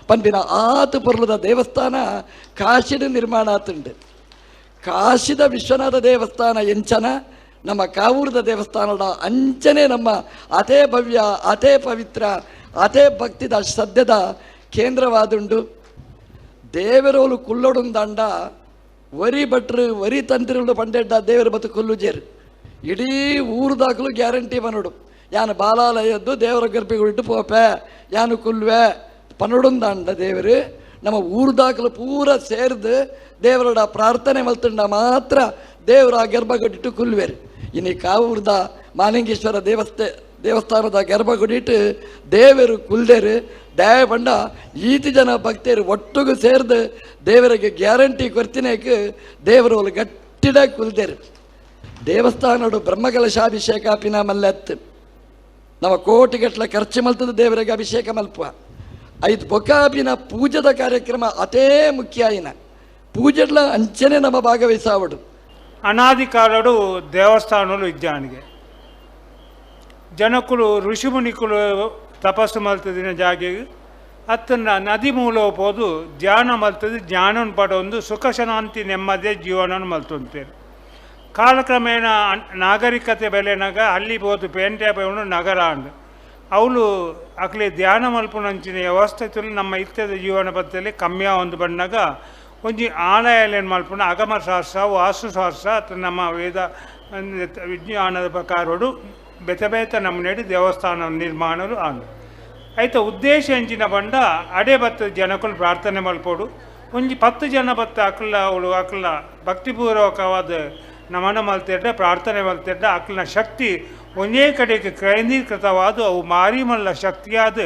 ಪನ್ಪಿನ ಆತು ಪೊರ್ಲದ ದೇವಸ್ಥಾನ ಕಾಶಿಡು ನಿರ್ಮಾಣ ಆತುಂಡು. ಕಾಶಿದ ವಿಶ್ವನಾಥ ದೇವಸ್ಥಾನ ಎಂಚನ ನಮ್ಮ ಕಾವೂರದ ದೇವಸ್ಥಾನದ ಅಂಚನೆ ನಮ್ಮ ಅತೇ ಭವ್ಯ ಅತೇ ಪವಿತ್ರ ಅತೇ ಭಕ್ತಿದ ಶ್ರದ್ಧೆದ ಕೇಂದ್ರವಾದುಂಡು. ದೇವರೋಲು ಕುಲ್ಲೊಡುಂದಂಡ ವರಿ ಭಟ್ರು ವರಿ ತಂತ್ರಿಗಳು ಪಂಡೆಡ್ಡ ದೇವರ ಬತ್ತು ಕುಲ್ಲು ಜೇರು ಇಡೀ ಊರು ದಾಖಲು ಗ್ಯಾರಂಟಿ ಪನೋಡು. ಯಾನು ಬಾಲಾಲಯದ್ದು ದೇವರ ಗರ್ಭಿಗಳಿಟ್ಟು ಪೋಪೆ ಯಾನು ಕುಲ್ವೆ ಪನೊಡುಂದಾಂಡ ದೇವರು ನಮ್ಮ ಊರು ದಾಖಲು ಪೂರ ಸೇರ್ದು ದೇವರ ಪ್ರಾರ್ಥನೆ ಮಲ್ತುಂಡ ಮಾತ್ರ ದೇವರ ಆ ಗರ್ಭಗುಡಿಟ್ಟು ಕುಲ್ವೇರು. ಇನ್ನು ಕಾವೂರ್ದ ಮಾಲಿಂಗೇಶ್ವರ ದೇವಸ್ಥಾನದ ಗರ್ಭಗುಡಿಟ್ಟು ದೇವರು ಕುಲ್ದೇರು. ದಯ ಬಂಡ ಈತಿ ಜನ ಭಕ್ತರು ಒಟ್ಟುಗು ಸೇರ್ದು ದೇವರಿಗೆ ಗ್ಯಾರಂಟಿ ಕೊರ್ತಿನೇಕ್ ದೇವರು ಒಂದು ಗಟ್ಟಿಡ ಕುಲ್ದೇರು. ದೇವಸ್ಥಾನಡು ಬ್ರಹ್ಮಕಲಶಾಭಿಷೇಕ ಪಿನ ಮಲ್ಲೆತ್ತು ನಮ್ಮ ಕೋಟಿಗಟ್ಟಲೆ ಖರ್ಚು ಮಲ್ತದ ದೇವರಿಗೆ ಅಭಿಷೇಕ ಮಲ್ಪುವ. ಐದು ಬೊಕಾಬಿನ ಪೂಜದ ಕಾರ್ಯಕ್ರಮ ಅತೇ ಮುಖ್ಯ. ಆಯಿನ ಪೂಜೆಡ್ಲ ಅಂಚನೆ ನಮ್ಮ ಭಾಗವಹಿಸಾವಡು. ಅನಾದಿ ಕಾಲಡು ದೇವಸ್ಥಾನಲು ಇಜ್ಜಾನಿಗೆ ಜನಕುಲು ಋಷಿಮುನಿಕುಲು ತಪಸ್ಸು ಮಲ್ತದಿನ ಜಾಗೆಗ್ ಅತ್ತನ್ನ ನದಿ ಮೂಲ ಪೋದು ಧ್ಯಾನ ಮಲ್ತದು ಜ್ಞಾನವನ್ನು ಪಡೊಂದು ಸುಖ ಶಾಂತಿ ನೆಮ್ಮದಿಯ ಜೀವನವನ್ನು ಮಲ್ತೊಂತೇರು. ಕಾಲಕ್ರಮೇಣ ನಾಗರಿಕತೆ ಬೆಲೆನಾಗ ಅಲ್ಲಿ ಪೋದು ಪೇಂಟೆ ಪೋದು ನಗರ ಅಂಡ್ ಅವಳು ಅಕ್ಲೆ ಧ್ಯಾನ ಮಲ್ಪುನಂಚಿನ ವ್ಯವಸ್ಥೆతులు ನಮ್ಮ ಇತ್ಯದ ಜೀವನ ಪದ್ಧತಿಯಲ್ಲಿ ಕಮ್ಮಿ ಒಂದು ಬಂದಾಗ ಒಂಜಿ ಆಲಯ ಮಲ್ಪುನ ಅಗಮ ಶಾಸ್ತ್ರ ವಾಸ್ತುಶಾಸ್ತ್ರ ಅಥವಾ ನಮ್ಮ ವೇದ ವಿಜ್ಞಾನದ ಪ್ರಕಾರಡು ಬೇತೆ ಬೇತೆ ನಮ್ಮನೇಡಿ ದೇವಸ್ಥಾನ ನಿರ್ಮಾಣಲು ಆಂಡ್ ಐತ ಉದ್ದೇಶ ಎಂಚಿನ ಬಂಡ ಅಡೆ ಬತ್ತ ಜನಕುಲು ಪ್ರಾರ್ಥನೆ ಮಲ್ಪೋಡು ಒಂಜಿ 10 ಜನ ಬತ್ತ ಅಕ್ಲ ಅವಳು ಅಕ್ಲ ಭಕ್ತಿಪೂರ್ವಕವಾದ ನಮನ ಮಲ್ತಿಡ್ಡ ಪ್ರಾರ್ಥನೆ ಮಲ್ತಿಡ್ಡ ಅಕ್ಲನ ಶಕ್ತಿ ಒಂದೇ ಕಡೆಗೆ ಕೇಂದ್ರೀಕೃತವಾದ ಅವು ಮಾರಿಮಲ್ಲ ಶಕ್ತಿಯಾದ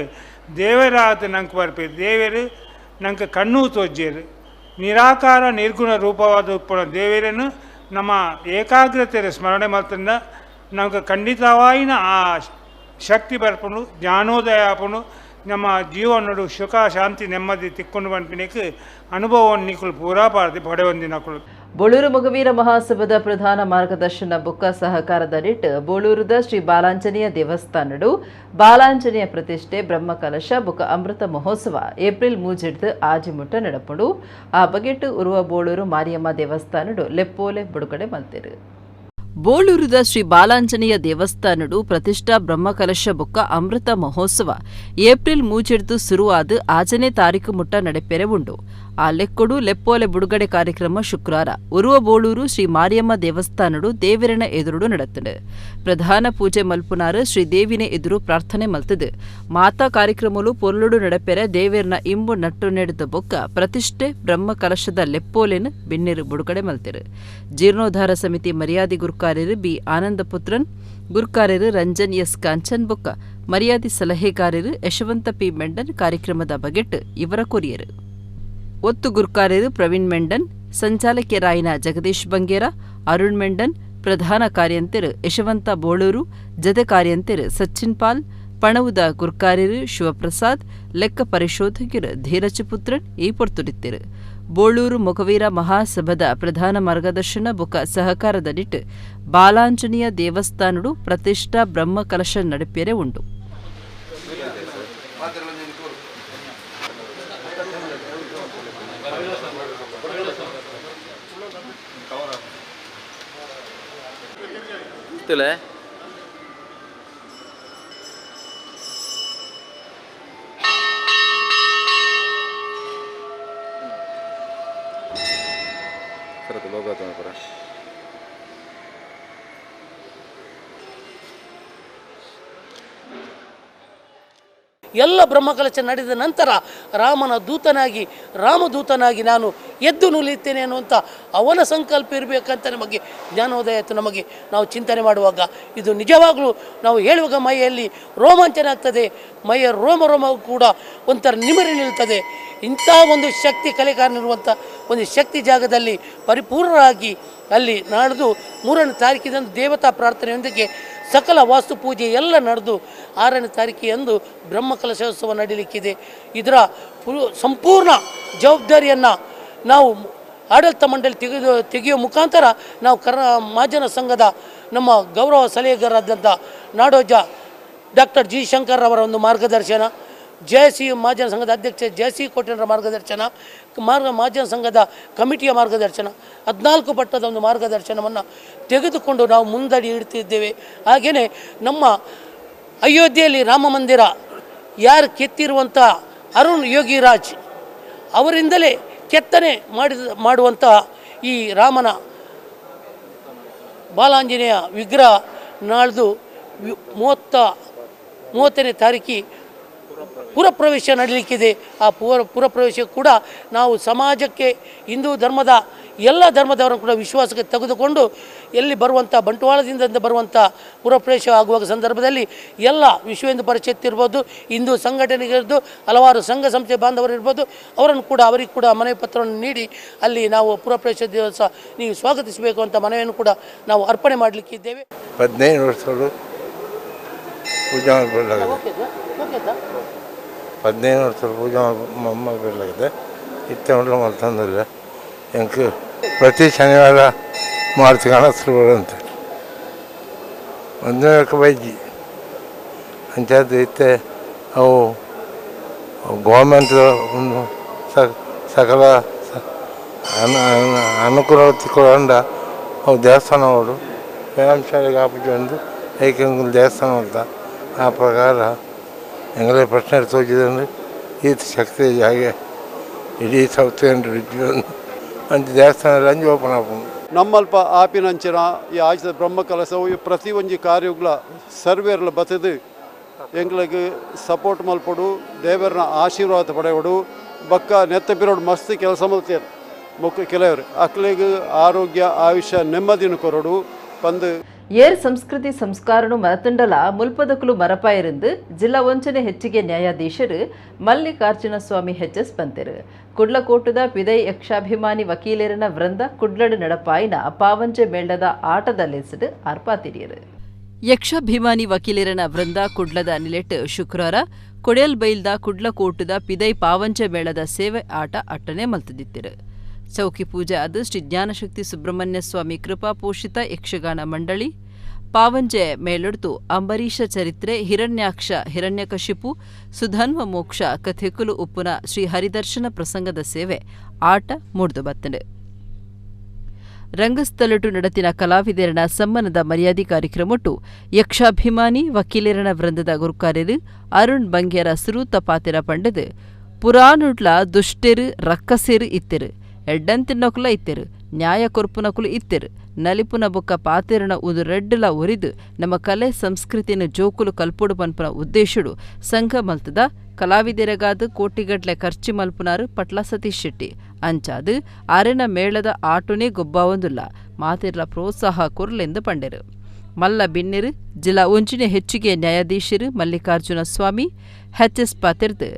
ದೇವರಾದ ನಂಗೆ ಬರ್ಪೇರು ದೇವರು ನಂಗೆ ಕಣ್ಣು ತೋಜ್ಜೇರು ನಿರಾಕಾರ ನಿರ್ಗುಣ ರೂಪವಾದ ಉಪ್ಪುನ ದೇವರನ್ನು ನಮ್ಮ ಏಕಾಗ್ರತೆಯ ಸ್ಮರಣೆ ಮಲ್ತಂಡ ನಮ್ಗೆ ಖಂಡಿತವಾಯಿನ ಆ ಶಕ್ತಿ ಬರ್ಪುಂಡು ಜ್ಞಾನೋದಯ ಆಪುಂಡು ನಮ್ಮ ಜೀವನಡು ಸುಖ ಶಾಂತಿ ನೆಮ್ಮದಿ ತಿಕ್ಕೊಂಡು ಪನ್ಪಿನಕ್ಕೆ ಅನುಭವವನ್ನು ನಿಕುಲು ಪೂರಾ ಪಾರ್ದಿ ಪಡೆಯೊಂದಿನಕುಲು. ಬೋಳೂರು ಮೊಗವೀರ ಮಹಾಸಭಾದ ಪ್ರಧಾನ ಮಾರ್ಗದರ್ಶನ ಬುಕ್ಕ ಸಹಕಾರದ ನಿಟ್ಟು ಬೋಳೂರುದ ಶ್ರೀ ಬಾಲಾಂಜನೇಯ ದೇವಸ್ಥಾನಡು ಬಾಲಾಂಜನೇಯ ಪ್ರತಿಷ್ಠೆ ಬ್ರಹ್ಮಕಲಶ ಬುಕ್ಕ ಅಮೃತ ಮಹೋತ್ಸವ ಏಪ್ರಿಲ್ 3 ಆಜಿಮುಟ್ಟ ನಡಪುಂಡು. ಆ ಬಗೆಟ್ ಉರುವ ಬೋಳೂರು ಮಾರಿಯಮ್ಮ ದೇವಸ್ಥಾನಡು ಲೆಪ್ಪೋಲೆ ಬುಡುಗಡೆ ಮಲ್ತೆರು. ಬೋಳೂರುದ ಶ್ರೀ ಬಾಲಾಂಜನೇಯ ದೇವಸ್ಥಾನಡು ಪ್ರತಿಷ್ಠಾ ಬ್ರಹ್ಮಕಲಶ ಬೊಕ್ಕ ಅಮೃತ ಮಹೋತ್ಸವ ಏಪ್ರಿಲ್ 3 ಶುರುವಾದ 6ನೇ ತಾರೀಕು ಮುಟ್ಟ ನಡೆಪೆರೆ ಉಂಡು. ಆ ಲೆಕ್ಕೊಡು ಲೆಪ್ಪೋಲೆ ಬುಡುಗಡೆ ಕಾರ್ಯಕ್ರಮ ಶುಕ್ರವಾರ ಉರುವ ಬೋಳೂರು ಶ್ರೀ ಮಾರಿಯಮ್ಮ ದೇವಸ್ಥಾನಡು ದೇವರನ ಎದುರುಡು ನಡೆತುಂಡು. ಪ್ರಧಾನ ಪೂಜೆ ಮಲ್ಪುನಾರು ಶ್ರೀ ದೇವಿನ ಎದುರು ಪ್ರಾರ್ಥನೆ ಮಲ್ತದು. ಮಾತಾ ಕಾರ್ಯಕ್ರಮಲು ಪೊರ್ಲುಡು ನಡೆಪೆರೆ ದೇವರನ ಇಂಬು ನಟ್ಟು ನೆಡೆದ ಬೊಕ್ಕ ಪ್ರತಿಷ್ಠೆ ಬ್ರಹ್ಮಕಲಶದ ಲೆಪ್ಪೋಲೆನು ಬಿನ್ನೆರು ಬುಡುಗಡೆ ಮಲ್ತೆರು. ಜೀರ್ಣೋದ್ಧಾರ ಸಮಿತಿ ಮರ್ಯಾದೆ ಗುರುಕಾರ್ಯರು ಬಿ ಆನಂದಪುತ್ರನ್, ಗುರುಕಾರ್ಯರು ರಂಜನ್ ಎಸ್ ಕಾಂಚನ್ ಬೊಕ್ಕ ಮರ್ಯಾದೆ ಸಲಹೆಗಾರರು ಯಶವಂತ ಪಿ ಮೆಂಡನ್ ಕಾರ್ಯಕ್ರಮದ ಬಗೆಟ್ ಇವರ ಕೊರಿಯರು. ಒತ್ತು ಗುರುಕಾರ್ಯರು ಪ್ರವೀಣ್ ಮೆಂಡನ್, ಸಂಚಾಲಕ್ಯರಾಯಿನ ಜಗದೀಶ್ ಬಂಗೇರ, ಅರುಣ್ ಮೆಂಡನ್, ಪ್ರಧಾನ ಕಾರ್ಯಂತೆರು ಯಶವಂತ ಬೋಳೂರು, ಜತೆ ಕಾರ್ಯಂತೆರು ಸಚಿನ್ ಪಾಲ್, ಪಣವುದ ಗುರುಕಾರ್ಯರು ಶಿವಪ್ರಸಾದ್, ಲೆಕ್ಕ ಪರಿಶೋಧಕರು ಧೀರಜ್ ಪುತ್ರನ್ ಈ ಪೊರ್ತುಡಿತ್ತೆರು. ಬೋಳೂರು ಮೊಗವೀರ ಮಹಾಸಭಾದ ಪ್ರಧಾನ ಮಾರ್ಗದರ್ಶನ ಬೊಕ್ಕ ಸಹಕಾರದ ನಿಟ್ಟು ಬಾಲಾಂಜನೇಯ ದೇವಸ್ಥಾನಡು ಪ್ರತಿಷ್ಠಾ ಬ್ರಹ್ಮಕಲಶ ನಡಪೆರೆ ಉಂಡು. ಎಲ್ಲ ಬ್ರಹ್ಮಕಲಶ ನಡೆದ ನಂತರ ರಾಮನ ದೂತನಾಗಿ ರಾಮದೂತನಾಗಿ ನಾನು ಎದ್ದು ನಿಲ್ಲುತ್ತೇನೆ ಅನ್ನುವಂಥ ಅವನ ಸಂಕಲ್ಪ ಇರಬೇಕಂತ ನಮಗೆ ಜ್ಞಾನೋದಯ ಆಯಿತು. ನಮಗೆ ನಾವು ಚಿಂತನೆ ಮಾಡುವಾಗ ಇದು ನಿಜವಾಗಲೂ ನಾವು ಹೇಳುವಾಗ ಮೈಯಲ್ಲಿ ರೋಮಾಂಚನ ಆಗ್ತದೆ, ಮೈಯ ರೋಮ ರೋಮವು ಕೂಡ ಒಂಥರ ನಿಮರಿ ನಿಲ್ತದೆ. ಇಂಥ ಒಂದು ಶಕ್ತಿ ಕಲೆಗಾರನಿರುವಂಥ ಒಂದು ಶಕ್ತಿ ಜಾಗದಲ್ಲಿ ಪರಿಪೂರ್ಣರಾಗಿ ಅಲ್ಲಿ ನಾಡ್ದು 3ನೇ ತಾರೀಕಿನಂದು ದೇವತಾ ಪ್ರಾರ್ಥನೆಯೊಂದಿಗೆ ಸಕಲ ವಾಸ್ತು ಪೂಜೆ ಎಲ್ಲ ನಡೆದು 6ನೇ ತಾರೀಕಿಯಂದು ಬ್ರಹ್ಮಕಲಶೋತ್ಸವ ನಡೀಲಿಕ್ಕಿದೆ. ಇದರ ಸಂಪೂರ್ಣ ಜವಾಬ್ದಾರಿಯನ್ನು ನಾವು ಆಡಳಿತ ಮಂಡಳಿ ತೆಗೆಯುವ ಮುಖಾಂತರ ನಾವು ಮಹಾಜನ ಸಂಘದ ನಮ್ಮ ಗೌರವ ಸಲಹೆಗಾರರಾದಂಥ ನಾಡೋಜ ಡಾಕ್ಟರ್ ಜಿ ಶಂಕರ್ ಅವರ ಒಂದು ಮಾರ್ಗದರ್ಶನ, ಜೆ ಸಿ ಮಹಾಜನ ಸಂಘದ ಅಧ್ಯಕ್ಷ ಜೆ ಸಿ ಕೋಟೆನರ ಮಾರ್ಗದರ್ಶನ, ಮಹಾಜನ ಸಂಘದ ಕಮಿಟಿಯ ಮಾರ್ಗದರ್ಶನ, 14 ಪಟ್ಟದ ಒಂದು ಮಾರ್ಗದರ್ಶನವನ್ನು ತೆಗೆದುಕೊಂಡು ನಾವು ಮುಂದಡಿ ಇಡ್ತಿದ್ದೇವೆ. ಹಾಗೆಯೇ ನಮ್ಮ ಅಯೋಧ್ಯೆಯಲ್ಲಿ ರಾಮ ಮಂದಿರ ಯಾರು ಕೆತ್ತಿರುವಂಥ ಅರುಣ್ ಯೋಗಿರಾಜ್ ಅವರಿಂದಲೇ ಕೆತ್ತನೆ ಮಾಡುವಂಥ ಈ ರಾಮನ ಬಾಲಾಂಜನೇಯ ವಿಗ್ರಹ ನಾಳ್ದು 30ನೇ ತಾರೀಕಿ ಪುರಪ್ರವೇಶ ನಡೀಲಿಕ್ಕಿದೆ. ಆ ಪುರಪ್ರವೇಶ ಕೂಡ ನಾವು ಸಮಾಜಕ್ಕೆ ಹಿಂದೂ ಧರ್ಮದ ಎಲ್ಲ ಧರ್ಮದವರನ್ನು ಕೂಡ ವಿಶ್ವಾಸಕ್ಕೆ ತೆಗೆದುಕೊಂಡು ಎಲ್ಲಿ ಬರುವಂಥ ಬಂಟ್ವಾಳದಿಂದ ಬರುವಂಥ ಪುರಪ್ರವೇಶ ಆಗುವ ಸಂದರ್ಭದಲ್ಲಿ ಎಲ್ಲ ವಿಶ್ವ ಹಿಂದೂ ಪರಿಷತ್ ಇರ್ಬೋದು, ಹಿಂದೂ ಸಂಘಟನೆಗಳಿರ್ಬೋದು, ಹಲವಾರು ಸಂಘ ಸಂಸ್ಥೆ ಬಾಂಧವರು ಇರ್ಬೋದು, ಅವರನ್ನು ಕೂಡ ಅವರಿಗೆ ಕೂಡ ಮನವಿ ಪತ್ರವನ್ನು ನೀಡಿ ಅಲ್ಲಿ ನಾವು ಪುರಪ್ರವೇಶ ದಿವಸ ನೀವು ಸ್ವಾಗತಿಸಬೇಕು ಅಂತ ಮನವಿಯನ್ನು ಕೂಡ ನಾವು ಅರ್ಪಣೆ ಮಾಡಲಿಕ್ಕಿದ್ದೇವೆ. 15 ವರ್ಷಗಳು ಪೂಜೆ ಮಾಡಬೇಕಾಗಿದೆ, 15 ವರ್ಷ ಪೂಜೆ ಮಾಡಬೇಕಾಗಿದೆ. ಇತ್ತೆ ಮಲ್ತಂದಿಲ್ಲ ಎಂಕ್ ಪ್ರತಿ ಶನಿವಾರ ಮಾಡ್ತು ಕಾಣಿಸ್ರು ಅಂತ ಒಂದನೇ ಬೈಜಿ. ಅಂಚಾದ್ ಇತ್ತೆ ಅವು ಗೌರ್ಮೆಂಟ್ ಸಕಲ ಅನುಕೂಲ ತಿಕ್ಕೊಂಡ ಅವು ದೇವಸ್ಥಾನ ಅವಡು ವ್ಯಾಯಾಮ ಶಾಲೆಗೆ ಆಪುಜಿ ಏಕೆಂಗುಲ್ ದೇವಸ್ಥಾನ ಅಂತ ಆ ಪ್ರಕಾರ ಎಂಗಲೇ ಪ್ರಶ್ನೆ ತೋಜಿದಂದ್ರೆ ಈತ ಶಕ್ತಿ ಜಾಗೆ ಇಡೀ ಸೌತ್ ಅಂಚ ದೇವಸ್ಥಾನ ಅಂಜಿ ಓಪನ್ ಆಪುಂಡು. ನಮ್ಮಲ್ಪ ಆಪಿನಂಚಿನ ಈ ಆಯ್ದ ಬ್ರಹ್ಮಕಲಸವು ಈ ಪ್ರತಿ ಒಂಜಿ ಕಾರ್ಯಗಳ ಸರ್ವೇರ್ಲ ಬತ್ತದು ಎಂಗ್ಲಿಗೆ ಸಪೋರ್ಟ್ ಮಲ್ಪೊಡು, ದೇವರನ್ನ ಆಶೀರ್ವಾದ ಪಡೆಯೋಡು. ಬಕ್ಕ ನೆತ್ತ ಬಿರೋಡು ಮಸ್ತ್ ಕೆಲಸ ಮಲ್ತೇರು ಮುಖ್ಯ ಕೆಲವರು ಅಕ್ಲಿಗೆ ಆರೋಗ್ಯ ಆಯುಷ್ಯ ನೆಮ್ಮದಿನ ಕೊರಡು ಪಂದು. ಏರ್ ಸಂಸ್ಕೃತಿ ಸಂಸ್ಕಾರನು ಮರತುಂಡಲ ಮುಲ್ಪದಕುಲು ಮರಪಾಯಿருந்து ಜಿಲ್ಲಾ ವಂಚನೆ ಹೆಚ್ಚಿಗೆ ನ್ಯಾಯಾಧೀಶರು ಮಲ್ಲಿಕಾರ್ಜುನ ಸ್ವಾಮಿ ಎಚ್.ಎಸ್. ಪಂತೆರು. ಕುಡ್ಲಕೋಟದ ಪಿದೈ ಯಕ್ಷಾಭಿಮಾನಿ ವಕೀಲರನ ವೃಂದ ಕುಡ್ಲಡು ನಡಪಾಯಿನ ಪಾವಂಜೆ ಮೇಳದ ಆಟದ ಲೇಸಡು ಆರ್ಪಾತಿರಿಯರು. ಯಕ್ಷಾಭಿಮಾನಿ ವಕೀಲರನ ವೃಂದ ಕುಡ್ಲದ ನಿಲೆಟ್ ಶುಕ್ರವಾರ ಕೊಡೆಯಲ್ಬೈಲ್ದ ಕುಡ್ಲಕೋಟದ ಪಿದೈ ಪಾವಂಜೆ ಮೇಳದ ಸೇವೆ ಆಟ ಅಟ್ಟನೆ ಮಲ್ತದಿತ್ತಿರು. ಚೌಕಿ ಪೂಜೆ ಅದು ಶ್ರೀ ಜ್ಞಾನಶಕ್ತಿ ಸುಬ್ರಹ್ಮಣ್ಯ ಸ್ವಾಮಿ ಕೃಪಾ ಪೋಷಿತ ಯಕ್ಷಗಾನ ಮಂಡಳಿ ಪಾವಂಜೆ ಮೇಲೊಡ್ತು ಅಂಬರೀಷ ಚರಿತ್ರೆ ಹಿರಣ್ಯಾಕ್ಷ ಹಿರಣ್ಯಕಶಿಪು ಸುಧನ್ವ ಮೋಕ್ಷ ಕಥೆಕುಲು ಉಪ್ಪುನ ಶ್ರೀ ಹರಿದರ್ಶನ ಪ್ರಸಂಗದ ಸೇವೆ ಆಟ ಮೂಡ್ದು ಬತ್ತಂಡು. ರಂಗಸ್ಥಳಟು ನಡತಿನ ಕಲಾವಿದರನ ಸಮ್ಮಾನದ ಮರ್ಯಾದೆ ಕಾರ್ಯಕ್ರಮಟ್ಟು ಯಕ್ಷಾಭಿಮಾನಿ ವಕೀಲರನ ವೃಂದದ ಗುರುಕಾರ್ಯರು ಅರುಣ್ ಬಂಗ್ಯರ ಸುರೂತ ಪಾತಿರ ಪಂಡದು ಪುರಾಣುಡ್ಲ ದುಷ್ಟೆರು ರಕ್ಕಸೇರು ಇತ್ತೆರು, ಎಡ್ಡಂತಿನ್ನಕುಲ ಇತ್ತೆರು, ನ್ಯಾಯ ಕೊರ್ಪುನಕುಲು ಇತ್ತೆರು, ನಲಿಪುನ ಬೊಕ್ಕ ಪಾತೆರನ ಉಂದು ರೆಡ್ಡುಲ ಒರಿದು ನಮ್ಮ ಕಲೆ ಸಂಸ್ಕೃತಿಯನ್ನು ಜೋಕುಲು ಕಲ್ಪೊಡು ಪನ್ಪುನ ಉದ್ದೇಶಡು ಸಂಘ ಮಲ್ತದ ಕಲಾವಿದೆರಗಾದ ಕೋಟಿಗಟ್ಲೆ ಖರ್ಚು ಮಲ್ಪುನಾರು ಪಟ್ಲ ಸತೀಶ್ ಶೆಟ್ಟಿ. ಅಂಚಾದು ಅರೆನ ಮೇಳದ ಆಟೋನೇ ಗೊಬ್ಬಾವೊಂದುಲ್ಲ ಮಾತಿರ್ಲ ಪ್ರೋತ್ಸಾಹ ಕೊರ್ಲೆಂದು ಪಂಡೆರು. ಮಲ್ಲ ಬಿನ್ನೆರು ಜಿಲ್ಲಾ ಒಂಜಿನ ಹೆಚ್ಚಿಗೆ ನ್ಯಾಯಾಧೀಶರು ಮಲ್ಲಿಕಾರ್ಜುನ ಸ್ವಾಮಿ ಎಚ್.ಎಸ್. ಪಾತಿರ್ದು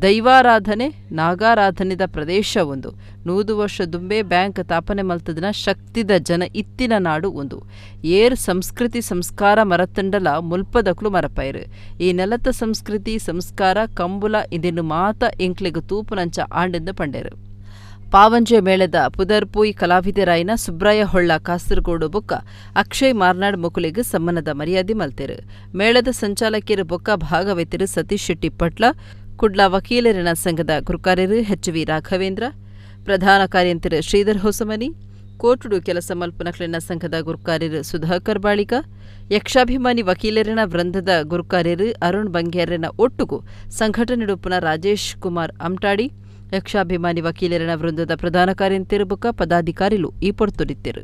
ದೈವಾರಾಧನೆ ನಾಗಾರಾಧನೆದ ಪ್ರದೇಶ ಒಂದು 100 ವರ್ಷ ದುಂಬೆ ಬ್ಯಾಂಕ್ ತಾಪನೆ ಮಲ್ತದನ ಶಕ್ತಿದ ಜನ ಇತ್ತಿನ ನಾಡು ಒಂದು ಏರ್ ಸಂಸ್ಕೃತಿ ಸಂಸ್ಕಾರ ಮರತಂಡಲ ಮುಲ್ಪದಕ್ಲು ಮರಪೈರು. ಈ ನೆಲತ ಸಂಸ್ಕೃತಿ ಸಂಸ್ಕಾರ ಕಂಬುಲ ಇದನ್ನು ಮಾತ ಎಂಕ್ಲೆಗು ತೂಪುನಂಚ ಆಂಡೆಂದು ಪಂಡೇರು. ಪಾವಂಜೆ ಮೇಳದ ಪುದರ್ಪೂಯ್ ಕಲಾವಿದರಾಯಿನ ಸುಬ್ರಾಯ ಹೊಳ್ಳ ಕಾಸರಗೋಡು ಬೊಕ್ಕ ಅಕ್ಷಯ್ ಮಾರ್ನಾಡ್ ಮೊಕುಲೆಗ್ ಸಮ್ಮಾನದ ಮರ್ಯಾದೆ ಮಲ್ತೆರು. ಮೇಳದ ಸಂಚಾಲಕಿಯರು ಬೊಕ್ಕ ಭಾಗವಹಿತರು ಸತೀಶ್ ಶೆಟ್ಟಿ ಪಟ್ಲ, ಕುಡ್ಲ ವಕೀಲರಿನ ಸಂಘದ ಗುರುಕಾರ್ಯರು ಎಚ್.ವಿ. ರಾಘವೇಂದ್ರ, ಪ್ರಧಾನ ಕಾರ್ಯಂತರು ಶ್ರೀಧರ್ ಹೊಸಮನಿ, ಕೋಟುಡು ಕೆಲಸ ಮಲ್ಪುನಕ್ಲೆನ ಸಂಘದ ಗುರುಕಾರ್ಯರು ಸುಧಾಕರ್ ಬಾಳಿಗ, ಯಕ್ಷಾಭಿಮಾನಿ ವಕೀಲರಿನ ವೃಂದದ ಗುರುಕಾರ್ಯರು ಅರುಣ್ ಬಂಗ್ಯಾರನ ಒಟ್ಟುಗು ಸಂಘಟನೆಡುಪ್ಪುನ ರಾಜೇಶ್ ಕುಮಾರ್ ಅಮ್ಟಾಡಿ, ಯಕ್ಷಾಭಿಮಾನಿ ವಕೀಲರಿನ ವೃಂದದ ಪ್ರಧಾನ ಕಾರ್ಯಂತರು ಬೊಕ್ಕ ಪದಾಧಿಕಾರಿಲು ಈ ಪೊರ್ತುಡಿತ್ತೆರು.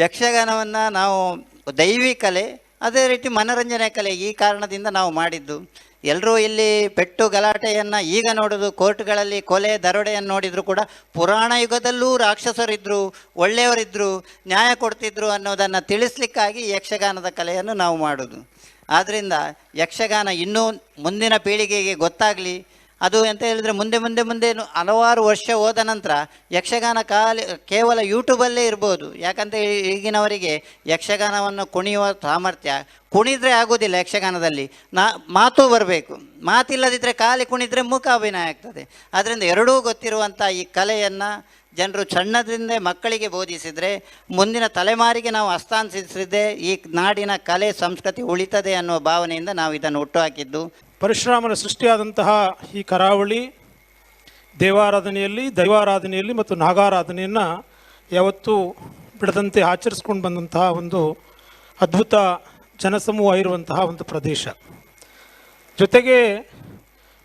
ಯಕ್ಷಗಾನವನ್ನು ನಾವು ದೈವಿ ಕಲೆ, ಅದೇ ರೀತಿ ಮನರಂಜನೆ ಕಲೆ, ಈ ಕಾರಣದಿಂದ ನಾವು ಮಾಡಿದ್ದು. ಎಲ್ಲರೂ ಇಲ್ಲಿ ಪೆಟ್ಟು ಗಲಾಟೆಯನ್ನು ಈಗ ನೋಡೋದು, ಕೋರ್ಟ್ಗಳಲ್ಲಿ ಕೊಲೆ ದರೋಡೆಯನ್ನು ನೋಡಿದರೂ ಕೂಡ ಪುರಾಣ ಯುಗದಲ್ಲೂ ರಾಕ್ಷಸರಿದ್ದರು, ಒಳ್ಳೆಯವರಿದ್ದರು, ನ್ಯಾಯ ಕೊಡ್ತಿದ್ರು ಅನ್ನೋದನ್ನು ತಿಳಿಸ್ಲಿಕ್ಕಾಗಿ ಯಕ್ಷಗಾನದ ಕಲೆಯನ್ನು ನಾವು ಮಾಡೋದು. ಆದ್ದರಿಂದ ಯಕ್ಷಗಾನ ಇನ್ನೂ ಮುಂದಿನ ಪೀಳಿಗೆಗೆ ಗೊತ್ತಾಗಲಿ. ಅದು ಅಂತ ಹೇಳಿದರೆ ಮುಂದೆ ಮುಂದೆ ಮುಂದೆ ಹಲವಾರು ವರ್ಷ ಹೋದ ನಂತರ ಯಕ್ಷಗಾನ ಕೇವಲ ಯೂಟ್ಯೂಬಲ್ಲೇ ಇರ್ಬೋದು. ಯಾಕಂತ ಈಗಿನವರಿಗೆ ಯಕ್ಷಗಾನವನ್ನು ಕುಣಿಯುವ ಸಾಮರ್ಥ್ಯ, ಕುಣಿದರೆ ಆಗೋದಿಲ್ಲ ಯಕ್ಷಗಾನದಲ್ಲಿ, ಮಾತು ಬರಬೇಕು. ಮಾತಿಲ್ಲದಿದ್ದರೆ ಖಾಲಿ ಕುಣಿದರೆ ಮೂಕಾಭಿನಯ ಆಗ್ತದೆ. ಆದ್ದರಿಂದ ಎರಡೂ ಗೊತ್ತಿರುವಂಥ ಈ ಕಲೆಯನ್ನು ಜನರು ಸಣ್ಣದ್ರಿಂದ ಮಕ್ಕಳಿಗೆ ಬೋಧಿಸಿದರೆ ಮುಂದಿನ ತಲೆಮಾರಿಗೆ ನಾವು ಹಸ್ತಾಂತರಿಸಿದರೆ ಈ ನಾಡಿನ ಕಲೆ ಸಂಸ್ಕೃತಿ ಉಳಿತದೆ ಅನ್ನುವ ಭಾವನೆಯಿಂದ ನಾವು ಇದನ್ನು ಹುಟ್ಟುಹಾಕಿದ್ದು. ಪರಶುರಾಮನ ಸೃಷ್ಟಿಯಾದಂತಹ ಈ ಕರಾವಳಿ ದೇವಾರಾಧನೆಯಲ್ಲಿ, ದೈವಾರಾಧನೆಯಲ್ಲಿ ಮತ್ತು ನಾಗಾರಾಧನೆಯನ್ನು ಯಾವತ್ತೂ ಬಿಡದಂತೆ ಆಚರಿಸ್ಕೊಂಡು ಬಂದಂತಹ ಒಂದು ಅದ್ಭುತ ಜನಸಮೂಹ ಇರುವಂತಹ ಒಂದು ಪ್ರದೇಶ. ಜೊತೆಗೆ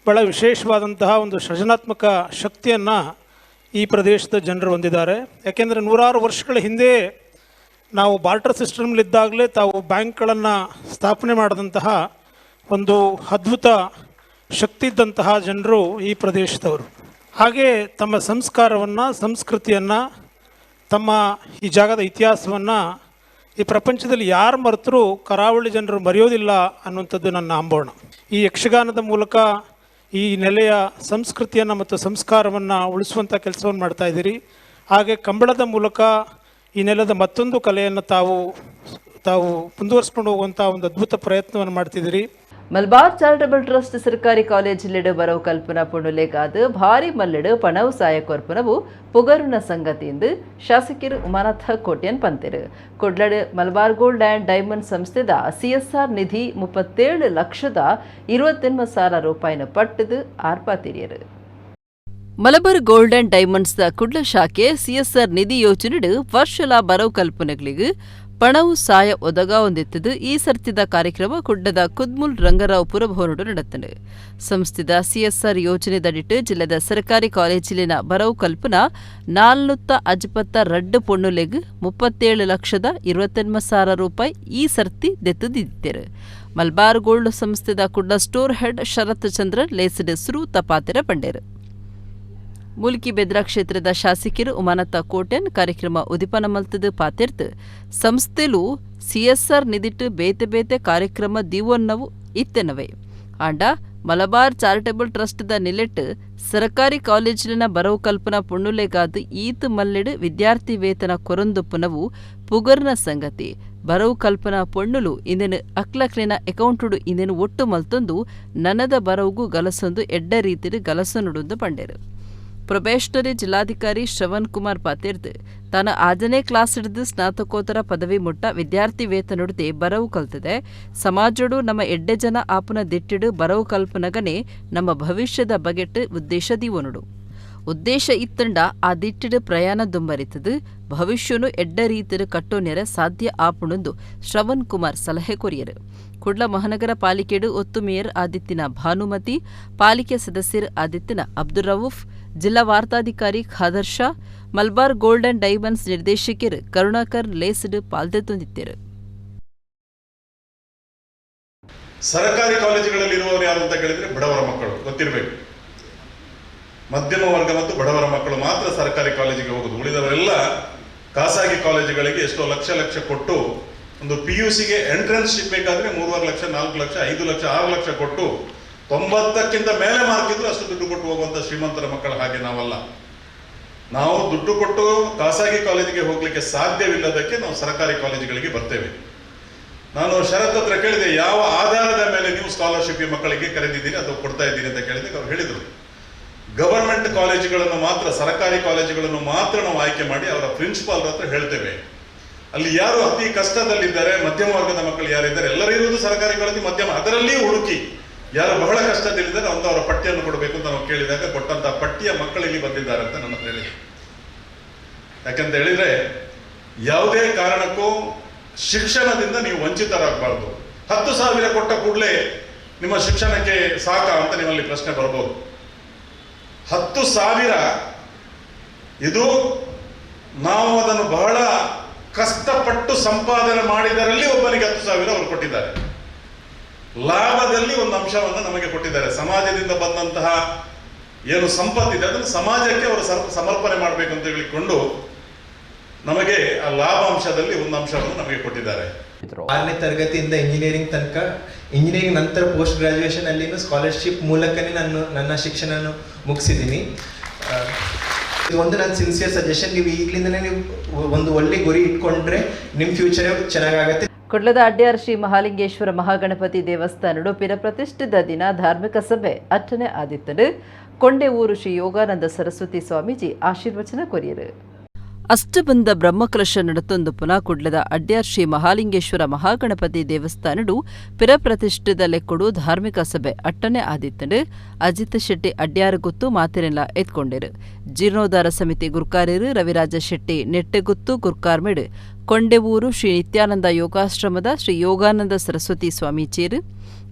ಭಾಳ ವಿಶೇಷವಾದಂತಹ ಒಂದು ಸೃಜನಾತ್ಮಕ ಶಕ್ತಿಯನ್ನು ಈ ಪ್ರದೇಶದ ಜನರು ಹೊಂದಿದ್ದಾರೆ. ಯಾಕೆಂದರೆ ನೂರಾರು ವರ್ಷಗಳ ಹಿಂದೆ ನಾವು ಬಾರ್ಟರ್ ಸಿಸ್ಟಮ್ಲಿದ್ದಾಗಲೇ ತಾವು ಬ್ಯಾಂಕ್ಗಳನ್ನು ಸ್ಥಾಪನೆ ಮಾಡಿದಂತಹ ಒಂದು ಅದ್ಭುತ ಶಕ್ತಿ ಇದ್ದಂತಹ ಜನರು ಈ ಪ್ರದೇಶದವರು. ಹಾಗೆ ತಮ್ಮ ಸಂಸ್ಕಾರವನ್ನು, ಸಂಸ್ಕೃತಿಯನ್ನು, ತಮ್ಮ ಈ ಜಾಗದ ಇತಿಹಾಸವನ್ನು ಈ ಪ್ರಪಂಚದಲ್ಲಿ ಯಾರು ಮರೆತರೂ ಕರಾವಳಿ ಜನರು ಮರೆಯೋದಿಲ್ಲ ಅನ್ನುವಂಥದ್ದು ನನ್ನ ಅಂಬೋಣ. ಈ ಯಕ್ಷಗಾನದ ಮೂಲಕ ಈ ನೆಲೆಯ ಸಂಸ್ಕೃತಿಯನ್ನು ಮತ್ತು ಸಂಸ್ಕಾರವನ್ನು ಉಳಿಸುವಂಥ ಕೆಲಸವನ್ನು ಮಾಡ್ತಾಯಿದ್ದೀರಿ. ಹಾಗೆ ಕಂಬಳದ ಮೂಲಕ ಈ ನೆಲದ ಮತ್ತೊಂದು ಕಲೆಯನ್ನು ತಾವು ತಾವು ಮುಂದುವರಿಸ್ಕೊಂಡು ಹೋಗುವಂಥ ಒಂದು ಅದ್ಭುತ ಪ್ರಯತ್ನವನ್ನು ಮಾಡ್ತಿದ್ದೀರಿ. ಮಲಬಾರ್ ಚಾರಿಟಬಲ್ ಟ್ರಸ್ಟ್ ಸರ್ಕಾರಿ ಕಾಲೇಜಿಲೆಡು ಬರವು ಕಲ್ಪನಾ ಪುಣುಲೆಗಾದ ಭಾರಿ ಮಲ್ಲೆಡು ಪಣವು ಸಾಯಕೊರ್ಪನವು ಪುಗರುನ ಸಂಗತಿಯಿಂದ ಶಾಸಕರು Umanatha Kotian ಪಂತೆರು. ಕೊಡ್ಲಡು Malabar gold and diamond ಸಂಸ್ಥೆದ CSR ನಿಧಿ 37,28,000 ರೂಪಾಯಿನ ಪಟ್ಟದು ಆರ್ಪಾತಿರಿಯರು. Malabar gold and diamonds the Kudla ಶಾಖೆ ಸಿಎಸ್ಆರ್ ನಿಧಿ ಯೋಜನೆಡು ವರ್ಷಲ ಬರವು ಕಲ್ಪನೆಗಳಿಗೆ ಪಣವು ಸಾಯ ಒದಗಾವೊಂದಿತ್ತದು. ಈ ಸರ್ತಿದ ಕಾರ್ಯಕ್ರಮ ಕುಡ್ಲದ ಕುದ್ಮುಲ್ ರಂಗರಾವ್ ಪುರಭವನಡು ನಡೆತನು. ಸಂಸ್ಥೆದ ಸಿಎಸ್ಆರ್ ಯೋಜನೆದಡಿಟ್ಟು ಜಿಲ್ಲೆದ ಸರ್ಕಾರಿ ಕಾಲೇಜಿಲಿನ ಬರವು ಕಲ್ಪನಾ 452 ಪೊಣ್ಣುಲೆಗ್ 37,28,000 ರೂಪಾಯಿ ಈ ಸರ್ತಿ ದೆತ್ತುದಿತ್ತೇರು. ಮಲಬಾರ್ ಗೋಲ್ಡ್ ಸಂಸ್ಥೆದ ಕುಡ್ಲ ಸ್ಟೋರ್ ಹೆಡ್ ಶರತ್ ಚಂದ್ರನ್ ಲೇಸಿಡ್ ಸುರೂತ ಪಾತೆರ ಪಂಡೇರು. ಮೂಲ್ಕಿ ಬೆದ್ರ ಕ್ಷೇತ್ರದ ಶಾಸಕರು ಉಮಾನಾಥ ಕೋಟ್ಯನ್ ಕಾರ್ಯಕ್ರಮ ಉದಿಪನ ಮಲ್ತದು ಪಾತೆರ್ತು ಸಂಸ್ಥೆಲು ಸಿಎಸ್ಆರ್ ನಿಧಿಟ್ಟು ಬೇತೆ ಬೇತೆ ಕಾರ್ಯಕ್ರಮ ದೀವೊನ್ನವು ಇತ್ತೆನವೆ. ಆಂಡ ಮಲಬಾರ್ ಚಾರಿಟಬಲ್ ಟ್ರಸ್ಟ್ದ ನಿಲೆಟ್ ಸರ್ಕಾರಿ ಕಾಲೇಜಿನ ಬರವು ಕಲ್ಪನಾ ಪುಣ್ಣುಲೆಗಾದ ಈತ್ ಮಲ್ಲೆಡು ವಿದ್ಯಾರ್ಥಿ ವೇತನ ಕೊರೊಂದುಪ್ಪುನವು ಪುಗರ್ನ ಸಂಗತಿ. ಬರವು ಕಲ್ಪನಾ ಪೊಣ್ಣುಲು ಇಂದೆನು ಅಕ್ಲಕ್ಲಿನ ಅಕೌಂಟುಡು ಇಂದೆನು ಒಟ್ಟು ಮಲ್ತೊಂದು ನನದ ಬರವುಗು ಗಲಸೊಂದು ಎಡ್ಡ ರೀತಿಡು ಗಲಸೊನುಡುಂದು ಪಂಡೇರು. ಪ್ರೊಬೇಷನರಿ ಜಿಲ್ಲಾಧಿಕಾರಿ ಶ್ರವಣ್ ಕುಮಾರ್ ಪಾತೇರ್ದು ತಾನು 6ನೇ ಕ್ಲಾಸ್ ಹಿಡಿದು ಸ್ನಾತಕೋತ್ತರ ಪದವಿ ಮುಟ್ಟ ವಿದ್ಯಾರ್ಥಿ ವೇತನೊಡದೆ ಬರವು ಕಲ್ತದೆ. ಸಮಾಜಡು ನಮ್ಮ ಎಡ್ಡೆ ಜನ ಆಪುನ ದಿಟ್ಟಿಡು ಬರವು ಕಲ್ಪನಗನೆ ನಮ್ಮ ಭವಿಷ್ಯದ ಬಗೆಟ್ ಉದ್ದೇಶ ದೀವನುಡು. ಉದ್ದೇಶ ಇತ್ತಂಡ ಆ ದಿಟ್ಟಿಡು ಪ್ರಯಾಣ ದುಂಬರಿತದು ಭವಿಷ್ಯನು ಎಡ್ಡ ರೀತಿಡು ಕಟ್ಟೋನೆರ ಸಾಧ್ಯ ಆಪುಣಂದು ಶ್ರವಣ್ ಕುಮಾರ್ ಸಲಹೆ ಕೊರಿಯರು. ಕುಡ್ಲ ಮಹಾನಗರ ಪಾಲಿಕೆಡು ಒತ್ತು ಮೇಯರ್ ಆದಿತ್ಯನ ಭಾನುಮತಿ, ಪಾಲಿಕೆ ಸದಸ್ಯರು ಆದಿತ್ಯನ ಅಬ್ದುಲ್ ರವೂಫ್, ಜಿಲ್ಲಾ ವಾರ್ತಾಧಿಕಾರಿ Khader Shah, Malabar gold and diamonds ನಿರ್ದೇಶಕರು ಕರುಣಾಕರ್ ಲೇಸ್ಡ್ ಪಾಲ್ದೆತ್ತೊಂದಿತ್ತರು. ಸರ್ಕಾರಿ ಕಾಲೇಜುಗಳಲ್ಲಿ ಇರುವವರು ಯಾರು ಅಂತ ಕೇಳಿದ್ರೆ ಬಡವರ ಮಕ್ಕಳು, ಗೊತ್ತಿರಬೇಕು. ಮಧ್ಯಮ ವರ್ಗ ಮತ್ತು ಬಡವರ ಮಕ್ಕಳು ಮಾತ್ರ ಸರ್ಕಾರಿ ಕಾಲೇಜಿಗೆ ಹೋಗುದು. ಉಳಿದವರೆಲ್ಲ ಖಾಸಗಿ ಕಾಲೇಜುಗಳಿಗೆ ಎಷ್ಟೋ ಲಕ್ಷ ಲಕ್ಷ ಕೊಟ್ಟು ಒಂದು PUC entrance ಸಿಗಬೇಕಾದ್ರೆ 3.5 ಲಕ್ಷ, 4 ಲಕ್ಷ, 5 ಲಕ್ಷ, 6 ಲಕ್ಷ ಕೊಟ್ಟು 90ಕ್ಕಿಂತ ಮೇಲೆ ಮಾರ್ಕ್ ಇದ್ರು ಅಷ್ಟು ದುಡ್ಡು ಕೊಟ್ಟು ಹೋಗುವಂಥ ಶ್ರೀಮಂತರ ಮಕ್ಕಳ ಹಾಗೆ ನಾವಲ್ಲ. ನಾವು ದುಡ್ಡು ಕೊಟ್ಟು ಖಾಸಗಿ ಕಾಲೇಜಿಗೆ ಹೋಗಲಿಕ್ಕೆ ಸಾಧ್ಯವಿಲ್ಲದಕ್ಕೆ ನಾವು ಸರ್ಕಾರಿ ಕಾಲೇಜುಗಳಿಗೆ ಬರ್ತೇವೆ. ನಾನು ಶರತ್ ಹತ್ರ ಕೇಳಿದೆ, ಯಾವ ಆಧಾರದ ಮೇಲೆ ನೀವು ಸ್ಕಾಲರ್ಶಿಪ್ ಮಕ್ಕಳಿಗೆ ಕರೆದಿದ್ದೀರಿ ಅಥವಾ ಕೊಡ್ತಾ ಇದ್ದೀರಿ ಅಂತ ಕೇಳಿದಾಗ ಅವ್ರು ಹೇಳಿದರು, ಗವರ್ಮೆಂಟ್ ಕಾಲೇಜುಗಳನ್ನು ಮಾತ್ರ, ಸರ್ಕಾರಿ ಕಾಲೇಜುಗಳನ್ನು ಮಾತ್ರ ನಾವು ಆಯ್ಕೆ ಮಾಡಿ ಅವರ ಪ್ರಿನ್ಸಿಪಾಲ್ ಹತ್ರ ಹೇಳ್ತೇವೆ. ಅಲ್ಲಿ ಯಾರು ಅತಿ ಕಷ್ಟದಲ್ಲಿದ್ದಾರೆ, ಮಧ್ಯಮ ವರ್ಗದ ಮಕ್ಕಳು ಯಾರಿದ್ದಾರೆ, ಎಲ್ಲರೂ ಇರುವುದು ಸರ್ಕಾರಿ ಕಾಲೇಜು ಮಧ್ಯಮ, ಅದರಲ್ಲಿಯೂ ಹುಡುಕಿ ಯಾರು ಬಹಳ ಕಷ್ಟದಲ್ಲಿದ್ದಾರೆ ಅಂತ ಅವರ ಪಟ್ಟಿಯನ್ನು ಕೊಡಬೇಕು ಅಂತ ನಾವು ಕೇಳಿದಾಗ ಕೊಟ್ಟಂತಹ ಪಟ್ಟಿಯ ಮಕ್ಕಳು ಇಲ್ಲಿ ಬಂದಿದ್ದಾರೆ ಅಂತ ನನ್ನ ಹತ್ರ ಹೇಳಿದೆ. ಯಾಕಂತ ಹೇಳಿದ್ರೆ ಯಾವುದೇ ಕಾರಣಕ್ಕೂ ಶಿಕ್ಷಣದಿಂದ ನೀವು ವಂಚಿತರಾಗಬಾರ್ದು. 10,000 ಕೊಟ್ಟ ಕೂಡಲೇ ನಿಮ್ಮ ಶಿಕ್ಷಣಕ್ಕೆ ಸಾಕ ಅಂತ ನಿಮ್ಮಲ್ಲಿ ಪ್ರಶ್ನೆ ಬರ್ಬೋದು. 10,000 ಇದು ನಾವು ಅದನ್ನು ಬಹಳ ಕಷ್ಟಪಟ್ಟು ಸಂಪಾದನೆ ಮಾಡಿದರಲ್ಲಿ ಒಬ್ಬನಿಗೆ 10,000 ಅವರು ಕೊಟ್ಟಿದ್ದಾರೆ. ಲಾಭದಲ್ಲಿ ಒಂದು ಅಂಶವನ್ನು ನಮಗೆ ಕೊಟ್ಟಿದ್ದಾರೆ. ಸಮಾಜದಿಂದ ಬಂದಂತಹ ಏನು ಸಂಪತ್ತಿದೆ ಅದನ್ನು ಸಮಾಜಕ್ಕೆ ಅವರು ಸಮರ್ಪಣೆ ಮಾಡಬೇಕು ಅಂತ ಹೇಳಿಕೊಂಡು ನಮಗೆ ಆ ಲಾಭಾಂಶದಲ್ಲಿ ಒಂದು ಅಂಶವನ್ನು ನಮಗೆ ಕೊಟ್ಟಿದ್ದಾರೆ. 6ನೇ ತರಗತಿಯಿಂದ ಇಂಜಿನಿಯರಿಂಗ್ ತನಕ, ಇಂಜಿನಿಯರಿಂಗ್ ನಂತರ ಪೋಸ್ಟ್ ಗ್ರಾಜುಯೇಷನ್ ಅಲ್ಲಿನೂ ಸ್ಕಾಲರ್ಶಿಪ್ ಮೂಲಕನೇ ನಾನು ನನ್ನ ಶಿಕ್ಷಣವನ್ನು ಮುಗಿಸಿದ್ದೀನಿ. ಇದು ಒಂದು ನನ್ನ ಸಿನ್ಸಿಯರ್ ಸಜೆಷನ್. ನೀವು ಈಗಲಿಂದಲೇ ನೀವು ಒಂದು ಒಳ್ಳೆ ಗುರಿ ಇಟ್ಕೊಂಡ್ರೆ ನಿಮ್ಮ ಫ್ಯೂಚರೇ ಚೆನ್ನಾಗಾಗತ್ತೆ. ಕುಡ್ಲದ ಅಡ್ಯಾರ್ ಶ್ರೀ ಮಹಾಲಿಂಗೇಶ್ವರ ಮಹಾಗಣಪತಿ ದೇವಸ್ಥಾನಡು ಪಿರಪ್ರತಿಷ್ಠಿತ ದಿನ ಧಾರ್ಮಿಕ ಸಭೆ ಅಟ್ಟನೆ ಆದಿತ್ತನು. ಕೊಂಡೆಊರು ಶ್ರೀ ಯೋಗಾನಂದ ಸರಸ್ವತಿ ಸ್ವಾಮೀಜಿ ಆಶೀರ್ವಚನ ಕೊರಿಯರು. ಅಷ್ಟಬಂಧ ಬ್ರಹ್ಮಕಲಶ ನಡತೊಂದು ಪುನಃ ಕುಡ್ಲದ ಅಡ್ಯಾರ್ ಶ್ರೀ ಮಹಾಲಿಂಗೇಶ್ವರ ಮಹಾಗಣಪತಿ ದೇವಸ್ಥಾನಡು ಪಿರಪ್ರತಿಷ್ಠಿತ ಲೆಕ್ಕೊಡು ಧಾರ್ಮಿಕ ಸಭೆ ಅಟ್ಟನೆ ಆದಿತ್ತನು. ಅಜಿತ್ ಶೆಟ್ಟಿ ಅಡ್ಯಾರ್ ಗುತ್ತು ಮಾತಿನೆಲ್ಲ ಎತ್ಕೊಂಡಿರು. ಜೀರ್ಣೋದ್ಧಾರ ಸಮಿತಿ ಗುರ್ಕಾರ್ಯರು ರವಿರಾಜ ಶೆಟ್ಟಿ ನೆಟ್ಟೆಗುತ್ತು ಗುರ್ಕಾರ್ಮೆಡು ಕೊಂಡೆವೂರು ಶ್ರೀ ನಿತ್ಯಾನಂದ ಯೋಗಾಶ್ರಮದ ಶ್ರೀ ಯೋಗಾನಂದ ಸರಸ್ವತಿ ಸ್ವಾಮೀಜಿಯರು,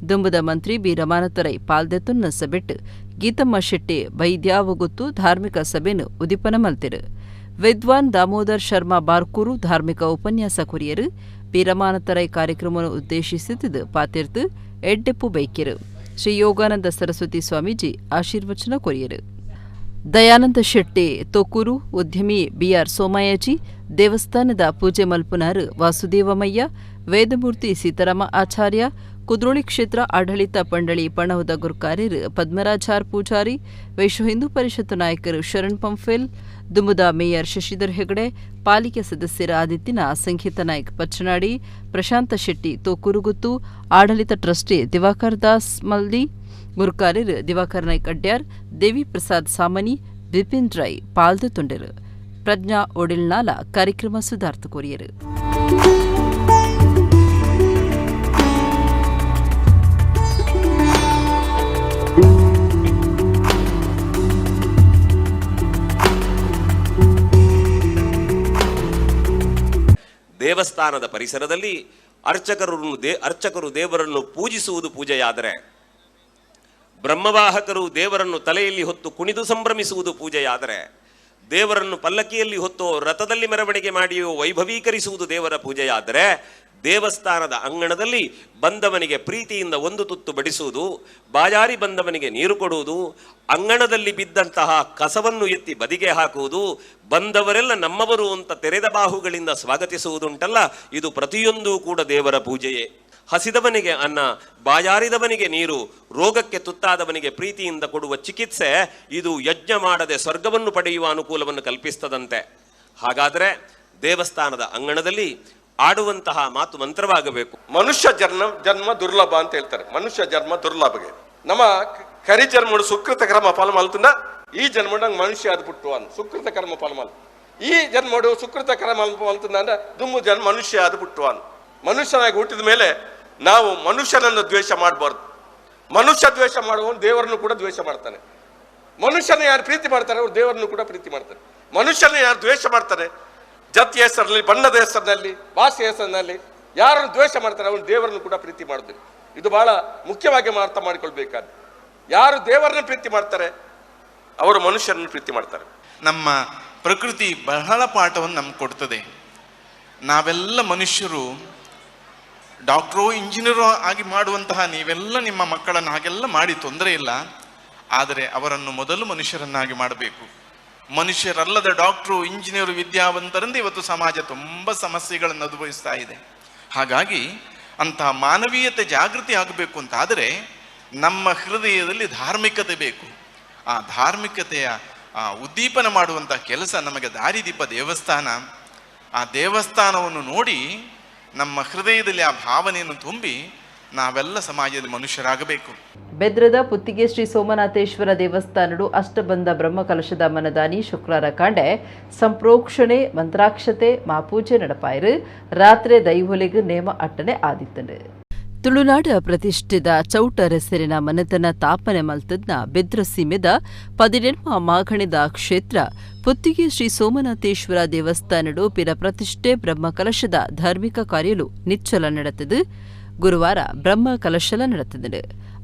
ದುಂಬದ ಮಂತ್ರಿ ಬಿ ರಮಾನಾಥರೈ ಪಾಲ್ದೆತುನ್ನ ಸಬೆಟ್ಟು ಗೀತಮ್ಮ ಶೆಟ್ಟಿ ಬೈದ್ಯಾವಗುತ್ತು ಧಾರ್ಮಿಕ ಸಭೆನು ಉದಿಪನ ಮಲ್ತಿರು. ವಿದ್ವಾನ್ ದಾಮೋದರ್ ಶರ್ಮಾ ಬಾರ್ಕೂರು ಧಾರ್ಮಿಕ ಉಪನ್ಯಾಸ ಕೊರಿಯರು. ಬಿ ರಮಾನಾಥರೈ ಕಾರ್ಯಕ್ರಮವನ್ನು ಉದ್ದೇಶಿಸಿದ್ದು ಪಾತಿರ್ತು ಎಡ್ಡೆಪ್ಪು ಬೈಕಿರು. ಶ್ರೀ ಯೋಗಾನಂದ ಸರಸ್ವತಿ ಸ್ವಾಮೀಜಿ ಆಶೀರ್ವಚನ ಕೊರಿಯರು. ದಯಾನಂದ ಶೆಟ್ಟಿ ತೋಕೂರು, ಉದ್ಯಮಿ ಬಿಆರ್ ಸೋಮಯ್ಯಜಿ, ದೇವಸ್ಥಾನದ ಪೂಜೆ ಮಲ್ಪುನಾರು ವಾಸುದೇವಮಯ್ಯ, ವೇದಮೂರ್ತಿ ಸೀತಾರಾಮ ಆಚಾರ್ಯ, ಕುದ್ರೋಳಿ ಕ್ಷೇತ್ರ ಆಡಳಿತ ಪಂಡಳಿ ಪಣವುದ ಗುರ್ಕಾರ್ಯರು ಪದ್ಮರಾಜಾರ್ ಪೂಜಾರಿ, ವಿಶ್ವ ಹಿಂದೂ ಪರಿಷತ್ ನಾಯಕರು ಶರಣ್ ಪಂಫೆಲ್, ದುಮುದ ಮೇಯರ್ ಶಶಿಧರ್ ಹೆಗಡೆ, ಪಾಲಿಕೆ ಸದಸ್ಯರ ಆದಿತ್ಯನ ಸಂಗೀತ ನಾಯ್ಕ್ ಪಚ್ಚನಾಡಿ, ಪ್ರಶಾಂತ ಶೆಟ್ಟಿ ತೋಕೂರುಗುತ್ತು, ಆಡಳಿತ ಟ್ರಸ್ಟಿ ದಿವಾಕರ್ ದಾಸ್ ಮಲ್ದಿ, ಗುರುಕಾರ್ಯರು ದಿವಾಕರ್ ನಾಯ್ಕ್ ಅಡ್ಯಾರ್, ದೇವಿ ಪ್ರಸಾದ್ ಸಾಮನಿ, ಬಿಪಿನ್ ರೈ ಪಾಲ್ದು ತುಂಡರು. ಪ್ರಜ್ಞಾ ಒಡಿಲ್ನಾಲ ಕಾರ್ಯಕ್ರಮ ಸುಧಾರ್ಥ ಕೋರಿಯರು. ದೇವಸ್ಥಾನದ ಪರಿಸರದಲ್ಲಿ ಅರ್ಚಕರು ದೇವರನ್ನು ಪೂಜಿಸುವುದು ಪೂಜೆಯಾದರೆ, ಬ್ರಹ್ಮವಾಹಕರು ದೇವರನ್ನು ತಲೆಯಲ್ಲಿ ಹೊತ್ತು ಕುಣಿದು ಸಂಭ್ರಮಿಸುವುದು ಪೂಜೆಯಾದರೆ, ದೇವರನ್ನು ಪಲ್ಲಕ್ಕಿಯಲ್ಲಿ ಹೊತ್ತು ರಥದಲ್ಲಿ ಮೆರವಣಿಗೆ ಮಾಡಿಯೋ ವೈಭವೀಕರಿಸುವುದು ದೇವರ ಪೂಜೆಯಾದರೆ, ದೇವಸ್ಥಾನದ ಅಂಗಣದಲ್ಲಿ ಬಂದವನಿಗೆ ಪ್ರೀತಿಯಿಂದ ಒಂದು ತುತ್ತು ಬಡಿಸುವುದು, ಬಾಯಾರಿ ಬಂದವನಿಗೆ ನೀರು ಕೊಡುವುದು, ಅಂಗಣದಲ್ಲಿ ಬಿದ್ದಂತಹ ಕಸವನ್ನು ಎತ್ತಿ ಬದಿಗೆ ಹಾಕುವುದು, ಬಂದವರೆಲ್ಲ ನಮ್ಮವರು ಅಂತ ತೆರೆದ ಬಾಹುಗಳಿಂದ ಸ್ವಾಗತಿಸುವುದುಂಟಲ್ಲ, ಇದು ಪ್ರತಿಯೊಂದೂ ಕೂಡ ದೇವರ ಪೂಜೆಯೇ. ಹಸಿದವನಿಗೆ ಅನ್ನ, ಬಾಯಾರಿದವನಿಗೆ ನೀರು, ರೋಗಕ್ಕೆ ತುತ್ತಾದವನಿಗೆ ಪ್ರೀತಿಯಿಂದ ಕೊಡುವ ಚಿಕಿತ್ಸೆ, ಇದು ಯಜ್ಞ ಮಾಡದೆ ಸ್ವರ್ಗವನ್ನು ಪಡೆಯುವ ಅನುಕೂಲವನ್ನು ಕಲ್ಪಿಸ್ತದಂತೆ. ಹಾಗಾದರೆ ದೇವಸ್ಥಾನದ ಅಂಗಣದಲ್ಲಿ ಆಡುವಂತಹ ಮಾತು ಮಂತ್ರವಾಗಬೇಕು. ಮನುಷ್ಯ ಜನ್ಮ ದುರ್ಲಭ ಅಂತ ಹೇಳ್ತಾರೆ. ಮನುಷ್ಯ ಜನ್ಮ ದುರ್ಲಭಗೆ ನಮ್ಮ ಕರಿ ಜನ್ಮಡು ಸುಕೃತ ಕರ್ಮ ಫಲ ಮಲ್ತಂದ ಈ ಜನ್ಮಡು ನಂಗೆ ಮನುಷ್ಯ ಆದ ಪುಟ್ಟು ಅನ್ ಸುಕೃತ ಕರ್ಮ ಫಲ ಮಲ್ ಈ ಜನ್ಮಡು ಸುಕೃತ ಕರ್ಮ ಮಲ್ತಂದ ಅಂದ್ರೆ ದುಮ್ಮು ಜನ್ಮ ಮನುಷ್ಯ ಆದ ಪುಟ್ಟು ಅನ್. ಮನುಷ್ಯನಾಗಿ ಹುಟ್ಟಿದ ಮೇಲೆ ನಾವು ಮನುಷ್ಯನನ್ನು ದ್ವೇಷ ಮಾಡಬಾರ್ದು. ಮನುಷ್ಯ ದ್ವೇಷ ಮಾಡುವವನು ದೇವರನ್ನು ಕೂಡ ದ್ವೇಷ ಮಾಡ್ತಾನೆ. ಮನುಷ್ಯನ ಯಾರು ಪ್ರೀತಿ ಮಾಡ್ತಾರೆ ಅವ್ರು ದೇವರನ್ನು ಕೂಡ ಪ್ರೀತಿ ಮಾಡ್ತಾರೆ. ಮನುಷ್ಯನ ಯಾರು ದ್ವೇಷ ಮಾಡ್ತಾರೆ, ಜಾತಿಯ ಹೆಸರಿನಲ್ಲಿ, ಬಣ್ಣದ ಹೆಸರಿನಲ್ಲಿ, ಭಾಷೆಯ ಹೆಸರಿನಲ್ಲಿ ಯಾರನ್ನು ದ್ವೇಷ ಮಾಡ್ತಾರೆ ಅವನು ದೇವರನ್ನು ಕೂಡ ಪ್ರೀತಿ ಮಾಡೋದಿಲ್ಲ. ಇದು ಬಹಳ ಮುಖ್ಯವಾಗಿ ಅರ್ಥ ಮಾಡಿಕೊಳ್ಬೇಕಾದ. ಯಾರು ದೇವರನ್ನು ಪ್ರೀತಿ ಮಾಡ್ತಾರೆ ಅವರು ಮನುಷ್ಯರನ್ನು ಪ್ರೀತಿ ಮಾಡ್ತಾರೆ. ನಮ್ಮ ಪ್ರಕೃತಿ ಬಹಳ ಪಾಠವನ್ನು ನಮ್ಗೆ ಕೊಡ್ತದೆ. ನಾವೆಲ್ಲ ಮನುಷ್ಯರು ಡಾಕ್ಟ್ರೋ ಇಂಜಿನಿಯರೋ ಆಗಿ ಮಾಡುವಂತಹ ನೀವೆಲ್ಲ ನಿಮ್ಮ ಮಕ್ಕಳನ್ನು ಹಾಗೆಲ್ಲ ಮಾಡಿ ತೊಂದರೆ ಇಲ್ಲ, ಆದರೆ ಅವರನ್ನು ಮೊದಲು ಮನುಷ್ಯರನ್ನಾಗಿ ಮಾಡಬೇಕು. ಮನುಷ್ಯರಲ್ಲದ ಡಾಕ್ಟ್ರು ಇಂಜಿನಿಯರು ವಿದ್ಯಾವಂತರಿಂದ ಇವತ್ತು ಸಮಾಜ ತುಂಬ ಸಮಸ್ಯೆಗಳನ್ನು ಅನುಭವಿಸ್ತಾ ಇದೆ. ಹಾಗಾಗಿ ಅಂತಹ ಮಾನವೀಯತೆ ಜಾಗೃತಿ ಆಗಬೇಕು ಅಂತಾದರೆ ನಮ್ಮ ಹೃದಯದಲ್ಲಿ ಧಾರ್ಮಿಕತೆ ಬೇಕು. ಆ ಧಾರ್ಮಿಕತೆಯ ಉದ್ದೀಪನ ಮಾಡುವಂಥ ಕೆಲಸ ನಮಗೆ ದಾರಿದೀಪ ದೇವಸ್ಥಾನ. ಆ ದೇವಸ್ಥಾನವನ್ನು ನೋಡಿ ನಮ್ಮ ಹೃದಯದಲ್ಲಿ ಆ ಭಾವನೆಯನ್ನು ತುಂಬಿ ನಾವೆಲ್ಲ ಸಮಾಜದಲ್ಲಿ ಮನುಷ್ಯರಾಗಬೇಕು. ಬೆದ್ರದ ಪುತ್ತಿಗೆ ಶ್ರೀ ಸೋಮನಾಥೇಶ್ವರ ದೇವಸ್ಥಾನಡು ಅಷ್ಟಬಂಧ ಬ್ರಹ್ಮಕಲಶದ ಮನದಾನಿ ಶುಕ್ರವಾರ ಕಾಂಡೆ ಸಂಪ್ರೋಕ್ಷಣೆ ಮಂತ್ರಾಕ್ಷತೆ ಮಾಪೂಜೆ ನಡಪಾಯರು. ರಾತ್ರಿ ದೈವೊಲೆಗು ನೇಮ ಅಟ್ಟನೆ ಆದಿತ್ತನು. ತುಳುನಾಡ ಪ್ರತಿಷ್ಠಿತ ಚೌಟರಸರಿನ ಮನೆತನ ತಾಪನೆ ಮಲ್ತದ್ನ ಬೆದ್ರ ಸೀಮೆದ 18 ಮಾಗಣಿದ ಕ್ಷೇತ್ರ ಪುತ್ತಿಗೆ ಶ್ರೀ ಸೋಮನಾಥೇಶ್ವರ ದೇವಸ್ಥಾನಡು ಪಿರ ಪ್ರತಿಷ್ಠೆ ಬ್ರಹ್ಮಕಲಶದ ಧಾರ್ಮಿಕ ಕಾರ್ಯಲು ನಿಚ್ಚಲ ನಡೆತದು. ಗುರುವಾರ ಬ್ರಹ್ಮ ಕಲಶಲ ನಡೆತದು.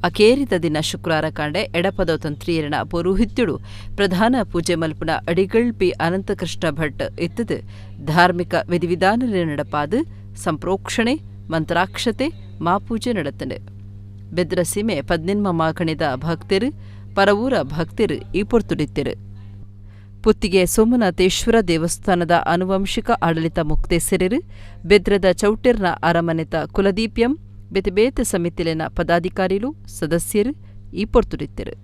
ಅಕೇರಿದ ದಿನ ಶುಕ್ರವಾರ ಕಾಂಡೆ ಎಡಪದ ತಂತ್ರಿಯರನ ಪೌರೋಹಿತ್ಯಡು ಪ್ರಧಾನ ಪೂಜೆ ಮಲ್ಪುನ ಅಡಿಗಳ್ ಪಿ ಅನಂತಕೃಷ್ಣ ಭಟ್ ಇತ್ತದು. ಧಾರ್ಮಿಕ ವಿಧಿವಿಧಾನ ನಡಪಾದು ಸಂಪ್ರೋಕ್ಷಣೆ ಮಂತ್ರಾಕ್ಷತೆ ಮಾಪೂಜೆ ನಡೆತನು. ಬೆದ್ರ ಸೀಮೆ 18 ಮಾಗಣಿದ ಭಕ್ತರು ಪರವೂರ ಭಕ್ತರು ಈ ಪೊರ್ತುಡಿತ್ತಿರು. ಪುತ್ತಿಗೆ ಸೋಮನಾಥೇಶ್ವರ ದೇವಸ್ಥಾನದ ಆನುವಂಶಿಕ ಆಡಳಿತ ಮುಕ್ತೇಸರರು ಬೆದ್ರದ ಚೌಟೆರ್ನ ಅರಮನೆತ ಕುಲದೀಪ್ಯಂ ಬೇತೆ ಬೇತೆ ಸಮಿತಿಲಿನ ಪದಾಧಿಕಾರಿಲು ಸದಸ್ಯರು ಈ ಪೊರ್ತುಡಿತ್ತಿರು.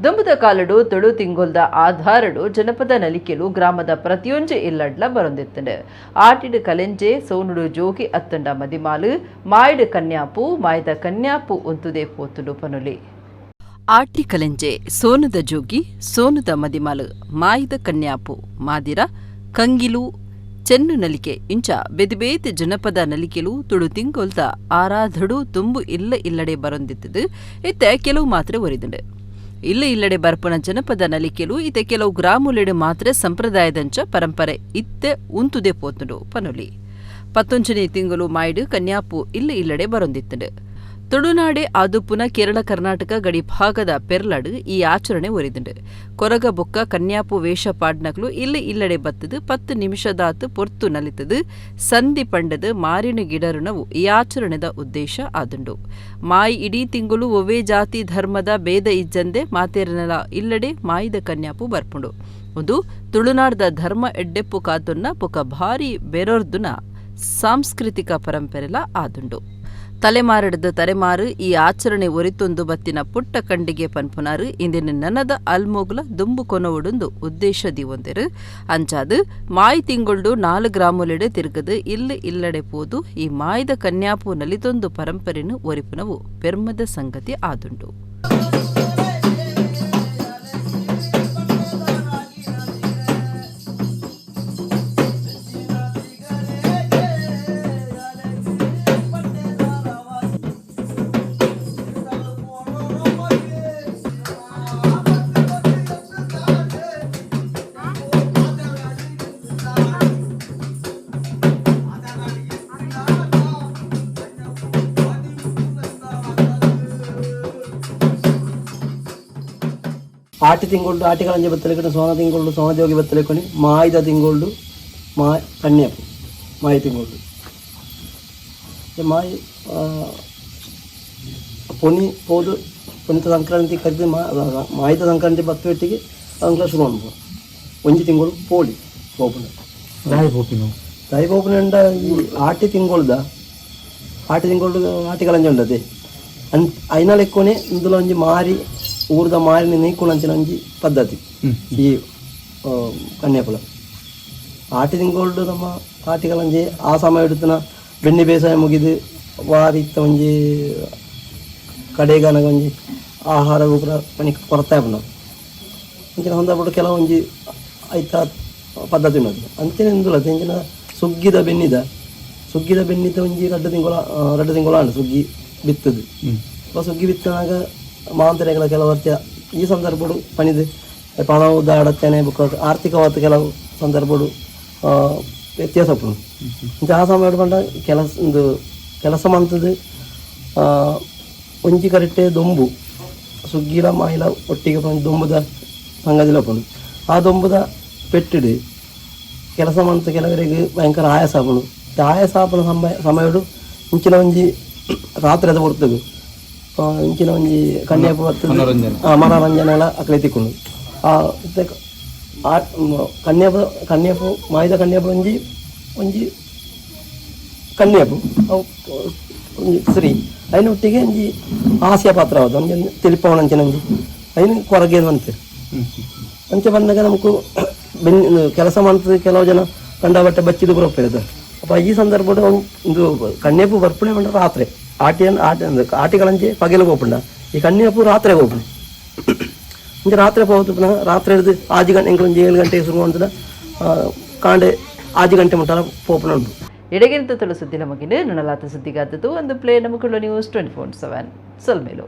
ದುಂಬುದ ಕಾಲಡು ತುಳು ತಿಂಗೊಲ್ದ ಆಧಾರಡು ಜನಪದ ನಲಿಕೆಲು ಗ್ರಾಮದ ಪ್ರತಿಯೊಂಜಿ ಇಲ್ಲಡ್ಲ ಬರೊಂದಿತ್ತಂಡು. ಆಟಿಡು ಕಲೆಂಜೆ ಸೋನುಡು ಜೋಗಿ ಅತ್ತಂಡ ಮದಿಮಾಲು ಮಾಯ್ಡು ಕನ್ಯಾಪು ಮಾಯ್ದ ಕನ್ಯಾಪು ಉಂತುದೆ ಪೋತುಡು ಪನುಲಿ. ಆಟಿ ಕಲೆಂಜೆ ಸೋನದ ಜೋಗಿ ಸೋನದ ಮದಿಮಾಲು ಮಾಯ್ದ ಕನ್ಯಾಪು ಮಾದಿರ ಕಂಗಿಲು Chennu ನಲಿಕೆ ಇಂಚ ಬೆದಿಬೇತಿ ಜನಪದ ನಲಿಕೆಲು ತುಳು ತಿಂಗೊಲ್ದ ಆರಾಧಡು ತುಂಬು ಇಲ್ಲ ಇಲ್ಲಡೆ ಬರೊಂದಿತ್ತದು ಇತ್ತೆ ಕೆಲವು ಮಾತ್ರ ಒರಿದುಂಡು. ಇಲ್ಲ ಇಲ್ಲಡೆ ಬರ್ಪುನ ಜನಪದ ನಲಿಕೆಲು ಇತ್ತೆ ಕೆಲವು ಗ್ರಾಮುಲೆಡು ಮಾತ್ರ ಸಂಪ್ರದಾಯದಂಚ ಪರಂಪರೆ ಇತ್ತೆ ಉಂತುದೆ ಪೋತುಂಡು ಪನೊಲಿ. 19ನೇ ತಿಂಗಳು ಮಾಯ್ಡು ಕನ್ಯಾಪು ಇಲ್ಲ ಇಲ್ಲಡೆ ಬರೊಂದಿತ್ತುಂಡು. ತುಳುನಾಡೆ ಆದುಪ್ಪುನ ಕೇರಳ ಕರ್ನಾಟಕ ಗಡಿ ಭಾಗದ ಪೆರ್ಲಡು ಈ ಆಚರಣೆ ಒರಿದುಂಡು. ಕೊರಗ ಬೊಕ್ಕ ಕನ್ಯಾಪು ವೇಷ ಪಾಡ್ನಕ್ಲು ಇಲ್ಲ ಇಲ್ಲಡೆ ಬತ್ತದು 10 ನಿಮಿಷದಾತು ಪೊರ್ತು ನಲಿತದು ಸಂಧಿ ಪಂಡದು ಮಾರಿನ ಗಿಡರುನವು ಈ ಆಚರಣೆದ ಉದ್ದೇಶ ಆದುಂಡು. ಮಾಯಿ ಇಡೀ ತಿಂಗಳು ಒವ್ವೇ ಜಾತಿ ಧರ್ಮದ ಭೇದ ಇಜ್ಜಂದೆ ಮಾತೇರನೆಲ ಇಲ್ಲಡೆ ಮಾಯಿದ ಕನ್ಯಾಪು ಬರ್ಪುಂಡು. ಒಂದು ತುಳುನಾಡ್ದ ಧರ್ಮ ಎಡ್ಡೆಪ್ಪು ಕಾತುನ್ನ ಬೊಕ್ಕ ಭಾರಿ ಬೆರೊರ್ದುನ ಸಾಂಸ್ಕೃತಿಕ ಪರಂಪರೆಲ ಆದುಂಡು. ತಲೆಮಾರಿಡದ ತಲೆಮಾರು ಈ ಆಚರಣೆ ಒರಿತೊಂದು ಬತ್ತಿನ ಪುಟ್ಟ ಕಂಡಿಗೆ ಪನ್ಪುನಾರು ಇಂದಿನ ನನದ ಅಲ್ಮೋಗ್ಲ ದುಂಬು ಕೊನೊವುಡುಂದು ಉದ್ದೇಶ ದಿವೊಂದೆರು. ಅಂಚಾದು ಮಾಯಿ ತಿಂಗೊಳ್ಡು 4 ಗ್ರಾಮುಲೆಡೆ ತಿರುಗದು ಇಲ್ಲ ಇಲ್ಲಡೆ ಪೋದು ಈ ಮಾಯಿದ ಕನ್ಯಾಪು ನಲಿತೊಂದು ಪರಂಪರೆನು ಒರಿಪುನವು ಪೆರ್ಮದ ಸಂಗತಿ ಆದುಂಡು. ಆಟಿ ತಿಂಗಳು ಆಟಿಗಳಂಜೆ ಬತ್ತಲೆಕೊಂಡು ಸೋನ ತಿಂಗಳು ಸೋನಜೋಗಿ ಬತ್ತಲೆಕೊಂಡು ಮಾಯಿದ ತಿಂಗಳು ಮಾ ಕನ್ಯಾಪು ಮಾಯಿ ತಿಂಗಳು ಮಾಯಿ ಪೊನಿ ಪೋದು ಪೊನಿತ ಸಂಕ್ರಾಂತಿ ಕರೆದು ಮಾಯಿದ ಸಂಕ್ರಾಂತಿ ಬತ್ತುವೆಟ್ಟಿಗೆ ಅಂಗ್ಲ ಶುರು ಅನ್ಬೋ ಒಂಜಿ ತಿಂಗಳು ಪೋಳಿ ಪೋಪುನ ದಾಯಿ ಪೋಪಿನ ದಾಯಿ ಪೋಪಿನ ಈ ಆಟಿ ತಿಂಗಳ್ದ ಆಟಿ ತಿಂಗಳು ಆಟಿಗಳಂಜೆ ಉಂಡದೆ ಅನ್ ಐನ ಲೆಕ್ಕೊನೆ ಇಂದುಲ ಒಂಜಿ ಮಾರಿ ಊರ್ದ ಮಾರಿನ ನೀಕುಣಂಚಿನ ಒಂಜಿ ಪದ್ಧತಿ ಈ ಕನ್ಯಾಪುಲ ಆಟಿ ತಿಂಗಳು ನಮ್ಮ ಆಟಿಗಳಂಜೆ ಆ ಸಮಯ ಹಿಡಿತನ ಬೆಣ್ಣೆ ಬೇಸಾಯ ಮುಗಿದು ವಾರಿತ್ತ ಒಂಜಿ ಕಡೆಗನಗ ಒಂಜಿ ಆಹಾರ ಗೊಬ್ಬರ ಪನಿ ಕೊರತೆ ಆಪುಂಡು ಅಂಚಿನ ಸಂದರ್ಭ ಕೆಲವೊಂಜಿ ಐತ ಪದ್ಧತಿ ಉಂಟು ಅಂಚಿನ ಇಂದುಲ ಅಂಚಿನ ಸುಗ್ಗಿದ ಬೆನ್ನಿದ ಸುಗ್ಗಿದ ಬೆನ್ನಿದ ಒಂಜಿ ರಡ್ಡು ತಿಂಗಳ ಆಂಡ್ ಸುಗ್ಗಿ ಬಿತ್ತದು ಸುಗ್ಗಿ ಬಿತ್ತನಾಗ ಮಾಂತರೆಗಳ ಕೆಲವು ಈ ಸಂದರ್ಭಡು ಪಣಿದು ಪಣವು ಅಡಚಣೆ ಬೊಕ್ಕ ಆರ್ಥಿಕವಾದ ಕೆಲವು ಸಂದರ್ಭಡು ವ್ಯತ್ಯಾಸ ಉಪ್ಪುಂಡು. ಇಂಚ ಆ ಸಮಯ ಪಂಡ ಕೆಲಸ ಇಂದು ಕೆಲಸ ಮಂತದ್ದು ಒಂಜಿ ಕರೆಕ್ಟೇ ದೊಂಬು ಸುಗ್ಗಿಲ ಮಾಯಿಲ ಒಟ್ಟಿಗೆ ದೊಂಬುದ ಸಂಗತಿಲ ಉಪ್ಪುಂಡು. ಆ ದೊಂಬುದ ಪೆಟ್ಟಿಡು ಕೆಲಸ ಮಂತ ಕೆಲವರಿಗೆ ಭಯಂಕರ ಆಯಾಸ ಆಪುಂಡು. ಆಯಾಸ ಆಪುನ ಸಮಯಡು ಇಂಚಿನ ಒಂಜಿ ರಾತ್ರಿ ಅದು ಬರ್ತದೆ ಇಂಚಿನ ಒಂಜಿ ಕನ್ಯಾಪು ಬರ್ತದೆ ಮನೋರಂಜನೆ ಎಲ್ಲ ಅಕಲೆ ತಿಕ್ಕೊಂಡು ಆ ಕನ್ಯಾಪು ಕನ್ಯಾಪು ಮಾಯಿದ ಕನ್ಯಾಪು ಒಂಜಿ ಒಂಜಿ ಕನ್ಯಾಪು ಅವು ಒಂಜಿ ಸ್ತ್ರೀ ಐನ ಒಟ್ಟಿಗೆ ಒಂಜಿ ಹಾಸ್ಯ ಪಾತ್ರ ಆವದು ಒಂಜಿ ತಿಳಿಪವನ ಅಂಚಿನ ಒಂಜಿ ಐನ ಕೊರಗೆ ಅಂತೆ ಅಂಚೆ ಬಂದಾಗ ನಮಕು ಬೆನ್ ಕೆಲಸ ಮಾಡ್ತದೆ ಕೆಲವು ಜನ ಕಂಡಬಟ್ಟೆ ಬಚ್ಚಿದು ಬರೋಪ್ಪಿರುತ್ತೆ. ಅಪ್ಪ ಈ ಸಂದರ್ಭದ ಒಂದು ಕನ್ಯಾಪು ಬರ್ಪುಣೆ ಪಂಡ ರಾತ್ರಿ ಆಟಿ ಆಟಿ ಆಟಿಗಳಂಚೆ ಪಗೆಲು ಪೋಪುಂಡ ಈ ಕನ್ಯಾಪು ರಾತ್ರಿ ಪೋಪುಂಡು ಇಂಚೆ ರಾತ್ರಿ ಪೋತು ಪುನಃ ರಾತ್ರಿ ಹಿಡಿದು ಆಜಿ ಗಂಟೆ ಎಂಕುಲು 7 ಗಂಟೆಗೆ ಶುರು ಅಂತದ ಕಾಂಡೆ 5 ಗಂಟೆ ಮುಟ್ಟ ಪೋಪುಣ ಉಂಟು. ಎಡಗಿಂತ ತುಳು ಸುದ್ದಿ ನಮಗಿನ ನಣಲಾತ ಸುದ್ದಿಗಾದದ್ದು ಒಂದು ಪ್ಲೇ ನಮಕುಳ್ಳ ನ್ಯೂಸ್ 24/7 ಸಲ್ಮೇಲು.